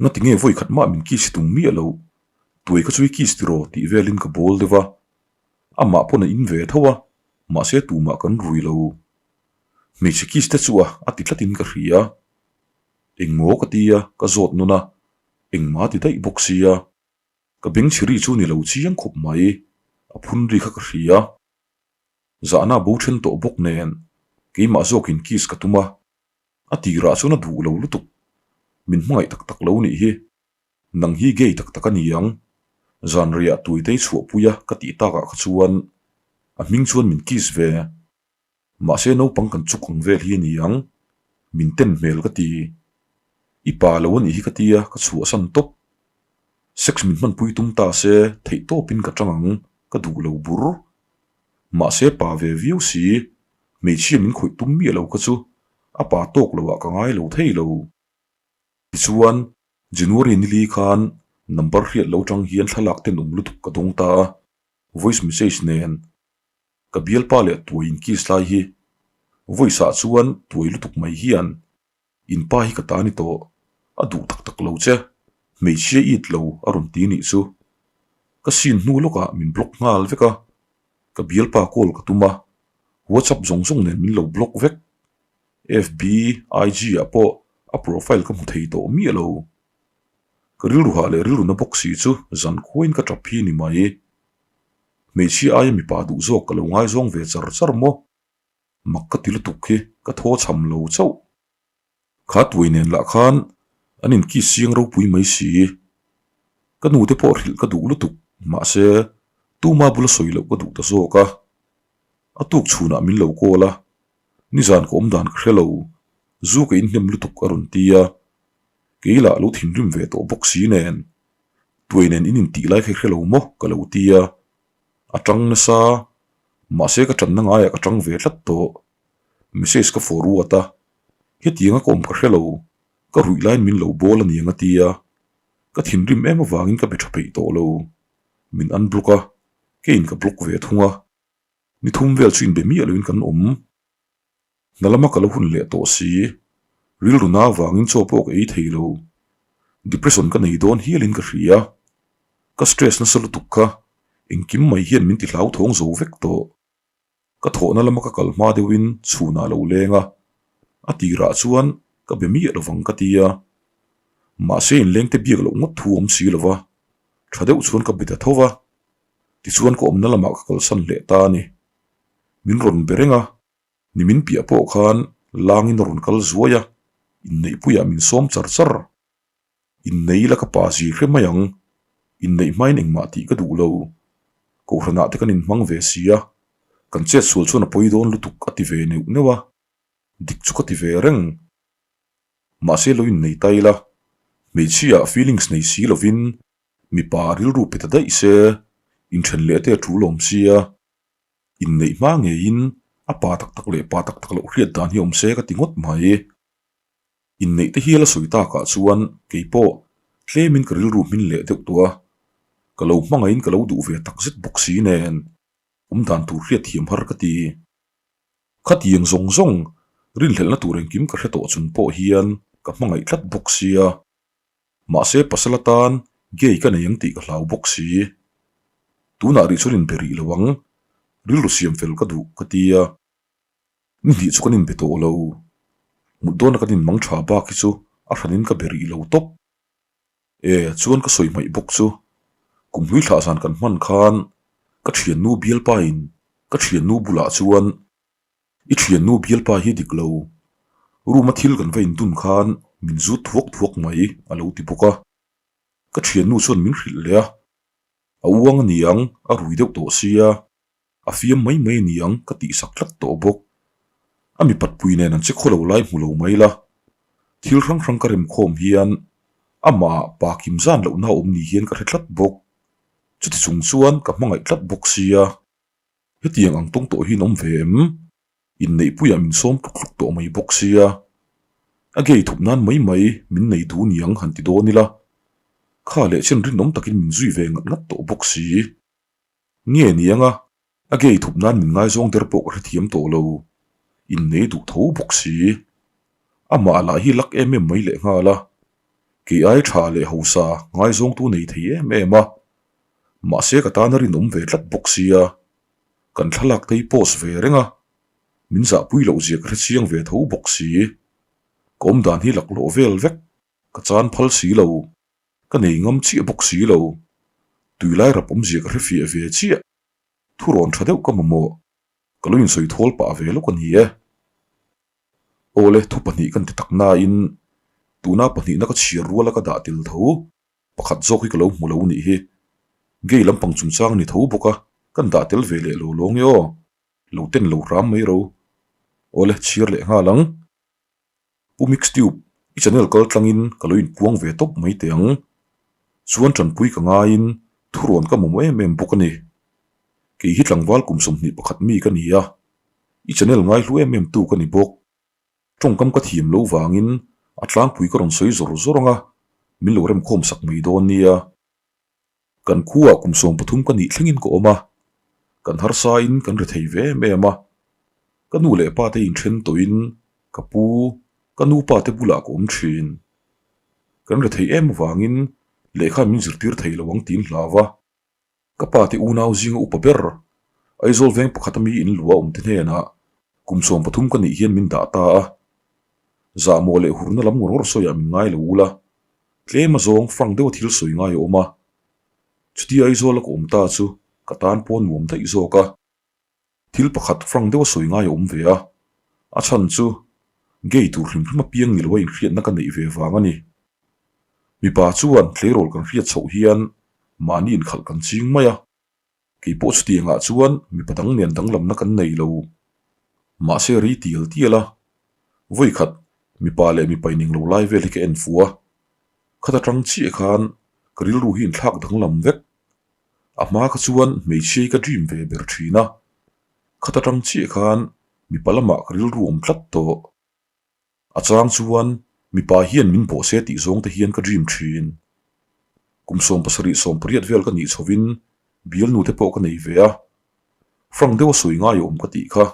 Ngati nge vawi khat mah min kiss tum miah lo, tuai kha chu i kiss tiraw tih velin ka bawl deuh a, amah pawn a in ve tho a, mahse tumah kan rui lo. Hmeichhe kiss te chu a a ti tlatin ka hria. Engmaw ka ti a, ka zawt nawn a, engmah a ti daih bawk sia. Ka bengchhi ri chu ni lo chiang khawp mai, a phun ri kha ka hria. Zahna bo then tawh bawk nen, keimah zawkin kiss ka tum a. A tirah chuan a duh lo lutuk. Min hmangaih tak tak lo nih hi. Nang hi gay tak tak a ni ang. Zanriah tuitei chhuahpuia ka tih takah kha chuan a hming chuan min kiss ve. Mahse naupang kan chuk ang vel hi a ni ang. Min ten hmel ka ti. I pa lo a nih hi ka tia ka chhuahsan tawp. Sex min hmanpui tum ta se theihtawpin ka tang ang ka duh lo bur. Mahse pa ve viau si, hmeichhia min khawih tum miah lo kha chu a pa tawk lo ah ka ngai lo thei lo. Tichuan, January nili khan number hriat lo tang hian thlalak tenawm lutuk ka dawng ta a, voice message nen ka bialpa leh tuai in kiss lai hi voice ah chuan tuai lutuk mai hian In pa hi ka ta ni tawh, a duh tak tak lo che, hmeichhia it lo a rawn ti nih chu. Ka sin hnu lawkah min block nghal vek a, ka bialpa call ka tum a, WhatsApp zawng zawng nen min lo block vek. FB, IG ah pawh a profile ka hmu thei tawh miah lo. Ka rilru hah leh rilru na bawk si chu zan khuain ka tap hi ni mai. Hmeichhia aia mipa duh zawk ka lo ngaizawng ve char char maw? Mak ka ti lutuk hi ka thaw chham lo chauh. Kha tuai nen lah khan an in kiss siang ropui mai si. Ka nu te pawh hrilh ka duh lutuk mahse tuma bula sawi loh ka duh ta zawk a. A tuk chhunah min lo call a, nizan ka awm dan ka hre lo, zu ka inhnem lutuk a rawn ti a. Kei lah lo thinrim ve tawh bawk si nen tuai nen in intih lai kha i hre lo maw ka lo ti a. A tang nasa, mahse ka tanna ngaiah ka tang ve tlat tawh. Message ka forward a, hetianga ka awm ka hre lo, ka ruih laiin min lo bawl a niang a ti a, ka thinrim em avangin ka be tha peih tawh lo. Min unblock a, keiin ka block ve thung a, ni thum vel chu inbe miah loin kan awm. Hna lama ka lo hun leh tawh si, rilru na avangin chaw pawh ka ei thei lo. Depression ka nei dawn hialin ka hria. Ka stress nasa lutuk kha engkim mai hian min ti hlauthawng zo vek tawh. Ka thawhna lama ka kal hma deuhin chhunah a lo leng a, a tirah chuan ka be miah lovang ka ti a. Mahse inlengte biak loh ngawt thu awm si lova, tha deuh chuan ka be ta tho va. Tichuan ka awmna lamah ka kalsan leh ta a ni. Min rawn be reng a. Ni min piah pawh khan langin a rawn kal zuai a, Inneihpuiah min sawm char char. Innei ila ka pa zir hre mai ang. Inneih hmain engmah tih ka duh lo. Kohhranah te kan inhmang ve si a, kan chet sual chuan a pawi dawn lutuk a ti ve neuh neuh a, dik chu ka ti ve reng. Mahse lo innei ta ila, hmeichhia feelings nei si lovin mipa rilru pe ta daih se, inthen leh te a tul awm sia. Inneih hma ngeiin a pa tak tak leh pa tak tak loh hriat dan hi awm se ka ti ngawt mai. Inneih te hial a sawi takah chuan kei pawh tlemin ka rilru hmin leh deuh tawh a, ka lo hmangaihin ka lo duh ve tak zet bawk si nen awm dan tur hriat thiam har ka ti. Khatiang zawng zawng rinhlelhna tur engkim ka hre tawh chung pawh hian ka hmangaih tlat bawk sia. Mahse pasal atan gay ka nei ang tih ka hlau bawk si. Tunah rih chuan inbe rih lo ang, rilru siam fel ka duh ka ti a. Ni hnih chu kan inbe tawh lo. Mut dawna kan inmang tha bak hi chu a hranin ka be rih lo tawp. E, chuan ka sawi hmaih bawk chu. Kum hlui thlah zan kan hman khan ka thiannu bialpain ka thiannu bulah chuan I thiannu bialpa hi dik lo. Room a thil kan va indun khan min zut thuak thuak mai a lo ti bawk a. Ka thiannu chuan min hrilh leh a. A uang a niang a rui deuh tawh sia. A fiam mai mai a ni ang ka tihsak tlat tawh bawk. A mipat pui nen an che khaw lo lai hmu lo mai la. Thil hrang hrang ka rem khawm hian amah pa kim zan lohna a awm ni hian ka hre tlat bawk. Chuti chung chuan ka hmangaih tlat bawk sia. Hetiang ang tawng tawh hi an awm ve em? Inneihpuiah min sawm tluk tluk tawh mai bawk sia. A gay thup nan mai mai min nei duh niang han ti dawn ila. Kha leh chen rinawm takin min zui ve ngat ngat tawh bawk si. Nge ni anga, a gay thup nan min ngaizawng der pawh ka hrethiam tawh lo. Innei duh tho bawk si. Amah lah hi lak em em mai leh nghal a. Kei ai tha leh hausa ngaizawngtu nei thei em em a. Mahse ka tan a rinawm ve tlat bawk sia. Kan thlalak te hi post ve reng a. Min zahpui loh zia ka hrechiang ve tho bawk si. Ka awmdan hi laklawh vel vek. Ka chan phal si lo. Ka nei ngam chiah bawk si lo. Tuilai rap awmzia ka hre fiah ve chiah. Thu rawn tha deuh ka mamawh. Ka lo insawi thawl pah ve lawk a ni e. Awle, thu pahnih kan ti tak nain tuna pahnihna ka chhiar ruala ka dah tel tho. Pakhat zawk hi ka lo hmu lo nih hi. Gay lampang chungchang ni tho bawk a, kan dah tel ve leh lo lawng e aw. Lo ten lo hram mai ro. Awle, chhiar leh nghal ang. Pu Mixtube, i channel kal tlangin ka lo inpuang ve tawp mai teh ang. Chuan tanpui ka ngaiin thurawn ka mamawh em em bawk a ni. Kei hi tlangval kum 21 mi ka ni a, i channel ngaihlu em em tu ka ni bawk. Tawngkam ka thiam lo vangin a tlangpui ka rawn sawi zawr zawr ang a, min lo remkhawm sak mai dawn nia. Kan khuaah kum 13 ka nih thlengin ka awm a, kan harsain kan ri thei ve em em a. Ka nu leh pa te inthen tawhin ka pu, ka nu pa te bulah ka awm thin. Kan ri thei em avangin lehkha min zirtir thei lo ang tiin hlau va. Ka pa te unau zinga upa ber, Aizawl veng pakhat ami in lua awm te hnenah kum 13 ka nih hian min dah ta a. Zahmawh leh hurna lam ngawr ngawr sawiah min ngai lo ula, Tlem azawng frank deuha thil sawi ngai a awm a, chutia Aizawla ka awm ta chu ka tan pawh nuam daih zawk a. Thil pakhat frank deuha sawi ngai a awm ve a, a chhan chu gay tur hrim hrim apiang ni loa inhriatna ka neih ve vang a ni. Mipa chuan tleirawl kan hriat chhoh hian mahni inkhalh kan ching mai a. Kei pawh chutiangah chuan mipa dang nen danglamna kan nei lo. Mahse rei tial tial a, vawi khat mipa leh mipa ineng lo lai vel hi ka en fuh a, khat atang chiah khan ka rilru hi inthlak danglam vek. A hma kha chuan hmeichhia hi ka dream ve ber thin a, khat atang chiah khan mipa lamah ka rilru awm tlat tawh. A chang chuan mipa hian min bawh se tih zawng te hian ka dream thin. Kum 70 80 vel ka nih chhovin bialnu te pawh ka nei ve a. Frank deuha sawi ngai a awm ka tih kha.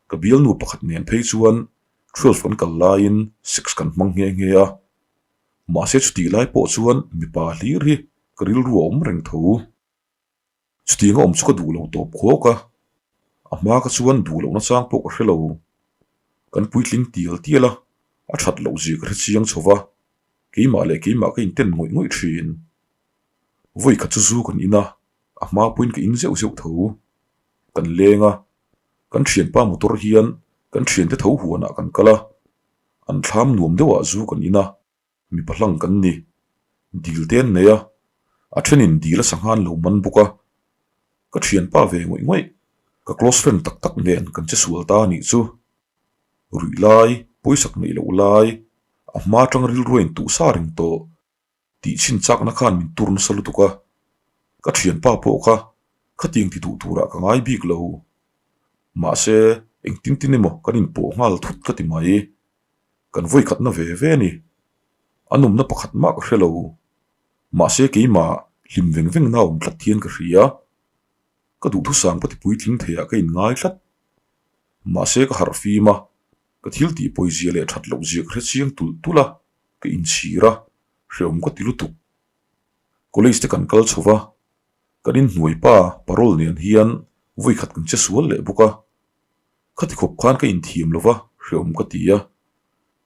Ka bialnu pakhat nen phei chuan 12 kan kal laiin sex kan hmang nghe nghe a. Mahse chutih lai pawh chuan mipa hlir hi ka rilru a awm reng tho. Chutiang a awm chu ka duh lo tawp khawk a, a hma kha chuan duh lohna chang pawh ka hre lo. Kan puitling tial tial a, a that loh zia ka hre chiang chho va, keimah leh keimah ka inten ngawih ngawih thin. Vawi khat chu zu kan in a, a hma pawhin ka in zeuh zeuh tho. Kan leng a, kan thianpa motor hian kan thiante tho huanah kan kal a. An thlam nuam deuhah zu kan in a, mipa hlang kan ni. Dil te an nei a, a thenin dil a sangha an lo man bawk a. Ka thianpa ve ngawih ngawih, ka close friend tak tak nen kan che sual ta a nih chu. Ruih lai, pawisak neih loh lai, a hma atang rilru a intuh sa reng tawh. Tih chhin chakna khan min tur nasa lutuk a, ka thianpa pawh kha khatiang ti duh turah ka ngai bik lo. Mahse, engtin tin emaw kan inpawh nghal thut ka ti mai. Kan vawikhatna ve ve a ni. A nawmna pakhat mah ka hre lo. Mahse keimah hlim veng veng na awm tlat hian ka hria. Ka duhthusam ka ti puitling theiah ka inngai tlat. Mahse ka harh fim a, ka thil tih pawizia leh that loh zia ka hre chiang tulh tulh a, ka inchhir a, hreawm ka ti lutuk. College te kan kal chho va, kan inhnuai pa parole nen hian vawi khat kan che sual leh bawk a. Khati khawp khan ka inthiam lo va, hreawm ka ti a.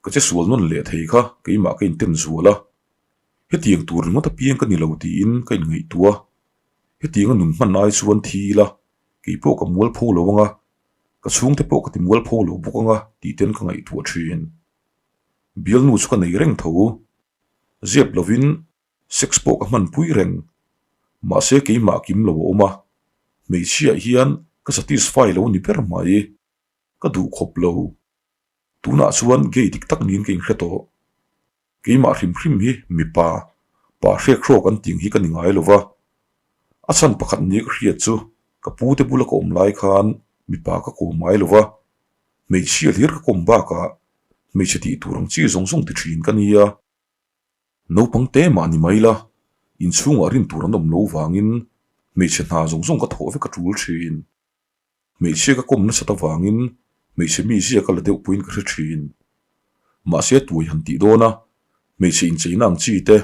Ka che sual nawn leh thei kha keimah ka inten zual a. Hetiang tur ringawt apiang ka ni lo tiin ka inngaihtuah a. Hetianga nun hman ai chuan thi ila kei pawh ka mual pho lo ang a, ka chhungte pawh ka ti mual pho lo bawk ang a tih ten ka ngaihtuah thin. Bialnu chu ka nei reng tho. Zep lovin sex pawh ka hmanpui reng. Mahse keimah kim lo a awm a, hmeichhiah hian ka satisfy lo ni ber mai. Ka duh khawp lo. Tunah chuan gay dik tak niin ka inhre tawh. Keimah hrim hrim hi mipa, pa hrek hrawk an ting hi ka ni ngai lo va. A chhan pakhat nia ka hriat chu ka pu te bula ka awm lai khan mipa ka kawm ngai lo va, hmeichhia hlir ka kawm bakah hmeichhe tih tur ang chi zawng zawng ti thin ka nia. Naupang te mah ni mai la, inchhungah rin tur an awm lo vangin hmeichhe hna zawng zawng ka thawh vek a tul thin. Hmeichhia ka kawm nasat avangin hmeichhe mi zia ka la deuh pawhin ka hre thin. Mahse tuai han tih dawn a, hmeichhe incheina ang chi te,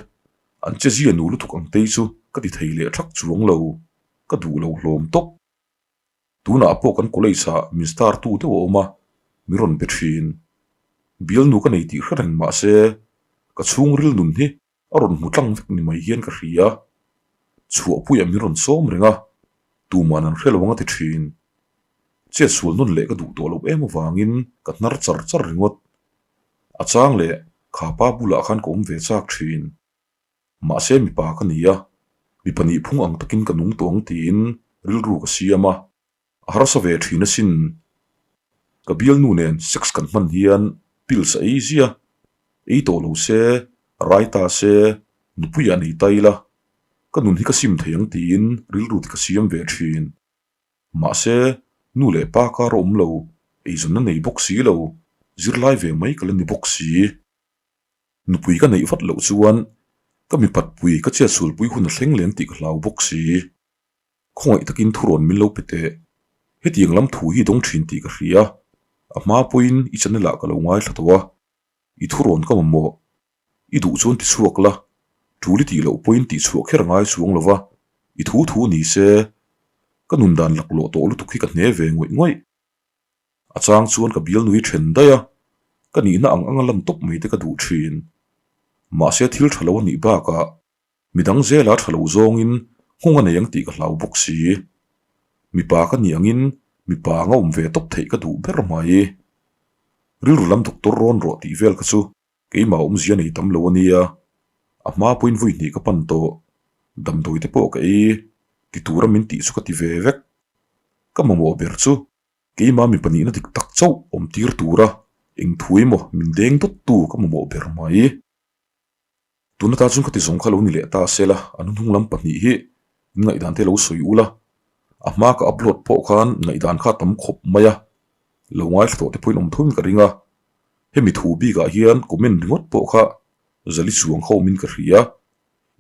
an che zia nu lutuk ang tei chu ka ti thei leh thak chuang lo, ka duh lo hlawm tawp. Tunah pawh kan college ah min star tu deuh a awm a, min rawn be thin. Bialnu ka nei tih hre reng mahse ka chhungril nun hi a rawn hmu tlang vek ni mai hian ka hria. Chhuahpuiah min rawn sawm reng a, tuman an hre lo ang a ti thin. Chet sual nawn leh ka duh tawh loh em avangin ka hnar char char ringawt. A chang leh kha pa bulah khan ka awm ve chak thin. Mahse mipa ka ni a, mipa nih phung ang takin ka nung tawh ang tiin rilru ka siam a. A harsa ve thin asin. Ka bialnu nen sex kan hman hian pills a ei zia. Ei tawh lo se, rai ta se, nupuiah nei ta ila, ka nun hi ka sim thei ang tiin rilru te ka siam ve thin. Mahse, nu leh pa kar a awm lo, eizawnna nei bawk si lo, zirlai ve mai ka la ni bawk si. Nupui ka neih vat loh chuan ka mipatpui ka chiatsulpui hun a thleng leng tih ka hlau bawk si. Khawngaih takin thurawn min lo pe teh. Hetiang lam thu hi dawng thin tih ka hria. A hma pawhin i channel ah ka lo ngaithla tawh a. I thurawn ka mamawh. I duh chuan ti chhuak la. Tul i tih loh pawhin tih chhuah kher a ngai chuang lo va. I thu thu ni se. Ka nun dan laklawh tawh lutuk hi ka hne ve ngawih ngawih. A chang chuan ka bialnui then daih a. Ka nihna ang anga lan tawp mai te ka duh thin. Mahse thil tha lo a nih bakah Midang zela tha lo zawngin nghawng a nei ang tih ka hlau bawk si. Mipa ka nih angin mipa anga awm ve tawp theih ka duh ber mai. Rilru lam doctor rawn rawh tih vel kha chu keimah awmzia nei tam lo a nia. A hma pawhin vawi hnih ka pan tawh. Damdawi te pawh ka ei ti tura min tih chu ka ti ve vek. Ka mamawh ber chu keimah mipa nihna dik tak chauh awm tir tura eng thu emaw min deng dawttu ka mamawh ber mai. Tuna ta chuan ka ti zawng kha lo ni leh ta sela, an hnung lam pahnih hi in ngaihdan te lo sawi ula, a hma ka upload pawh khan ngaihdan kha a tam khawp mai a, lo ngaithla tawh te pawhin awm thuin ka ring a, hemi thu bikah hian comment ringawt pawh kha zali chuang kha awmin ka hria,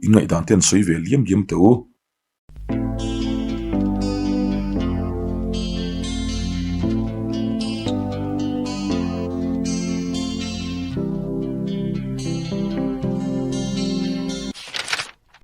in ngaihdan te an sawi ve liam liam teh u.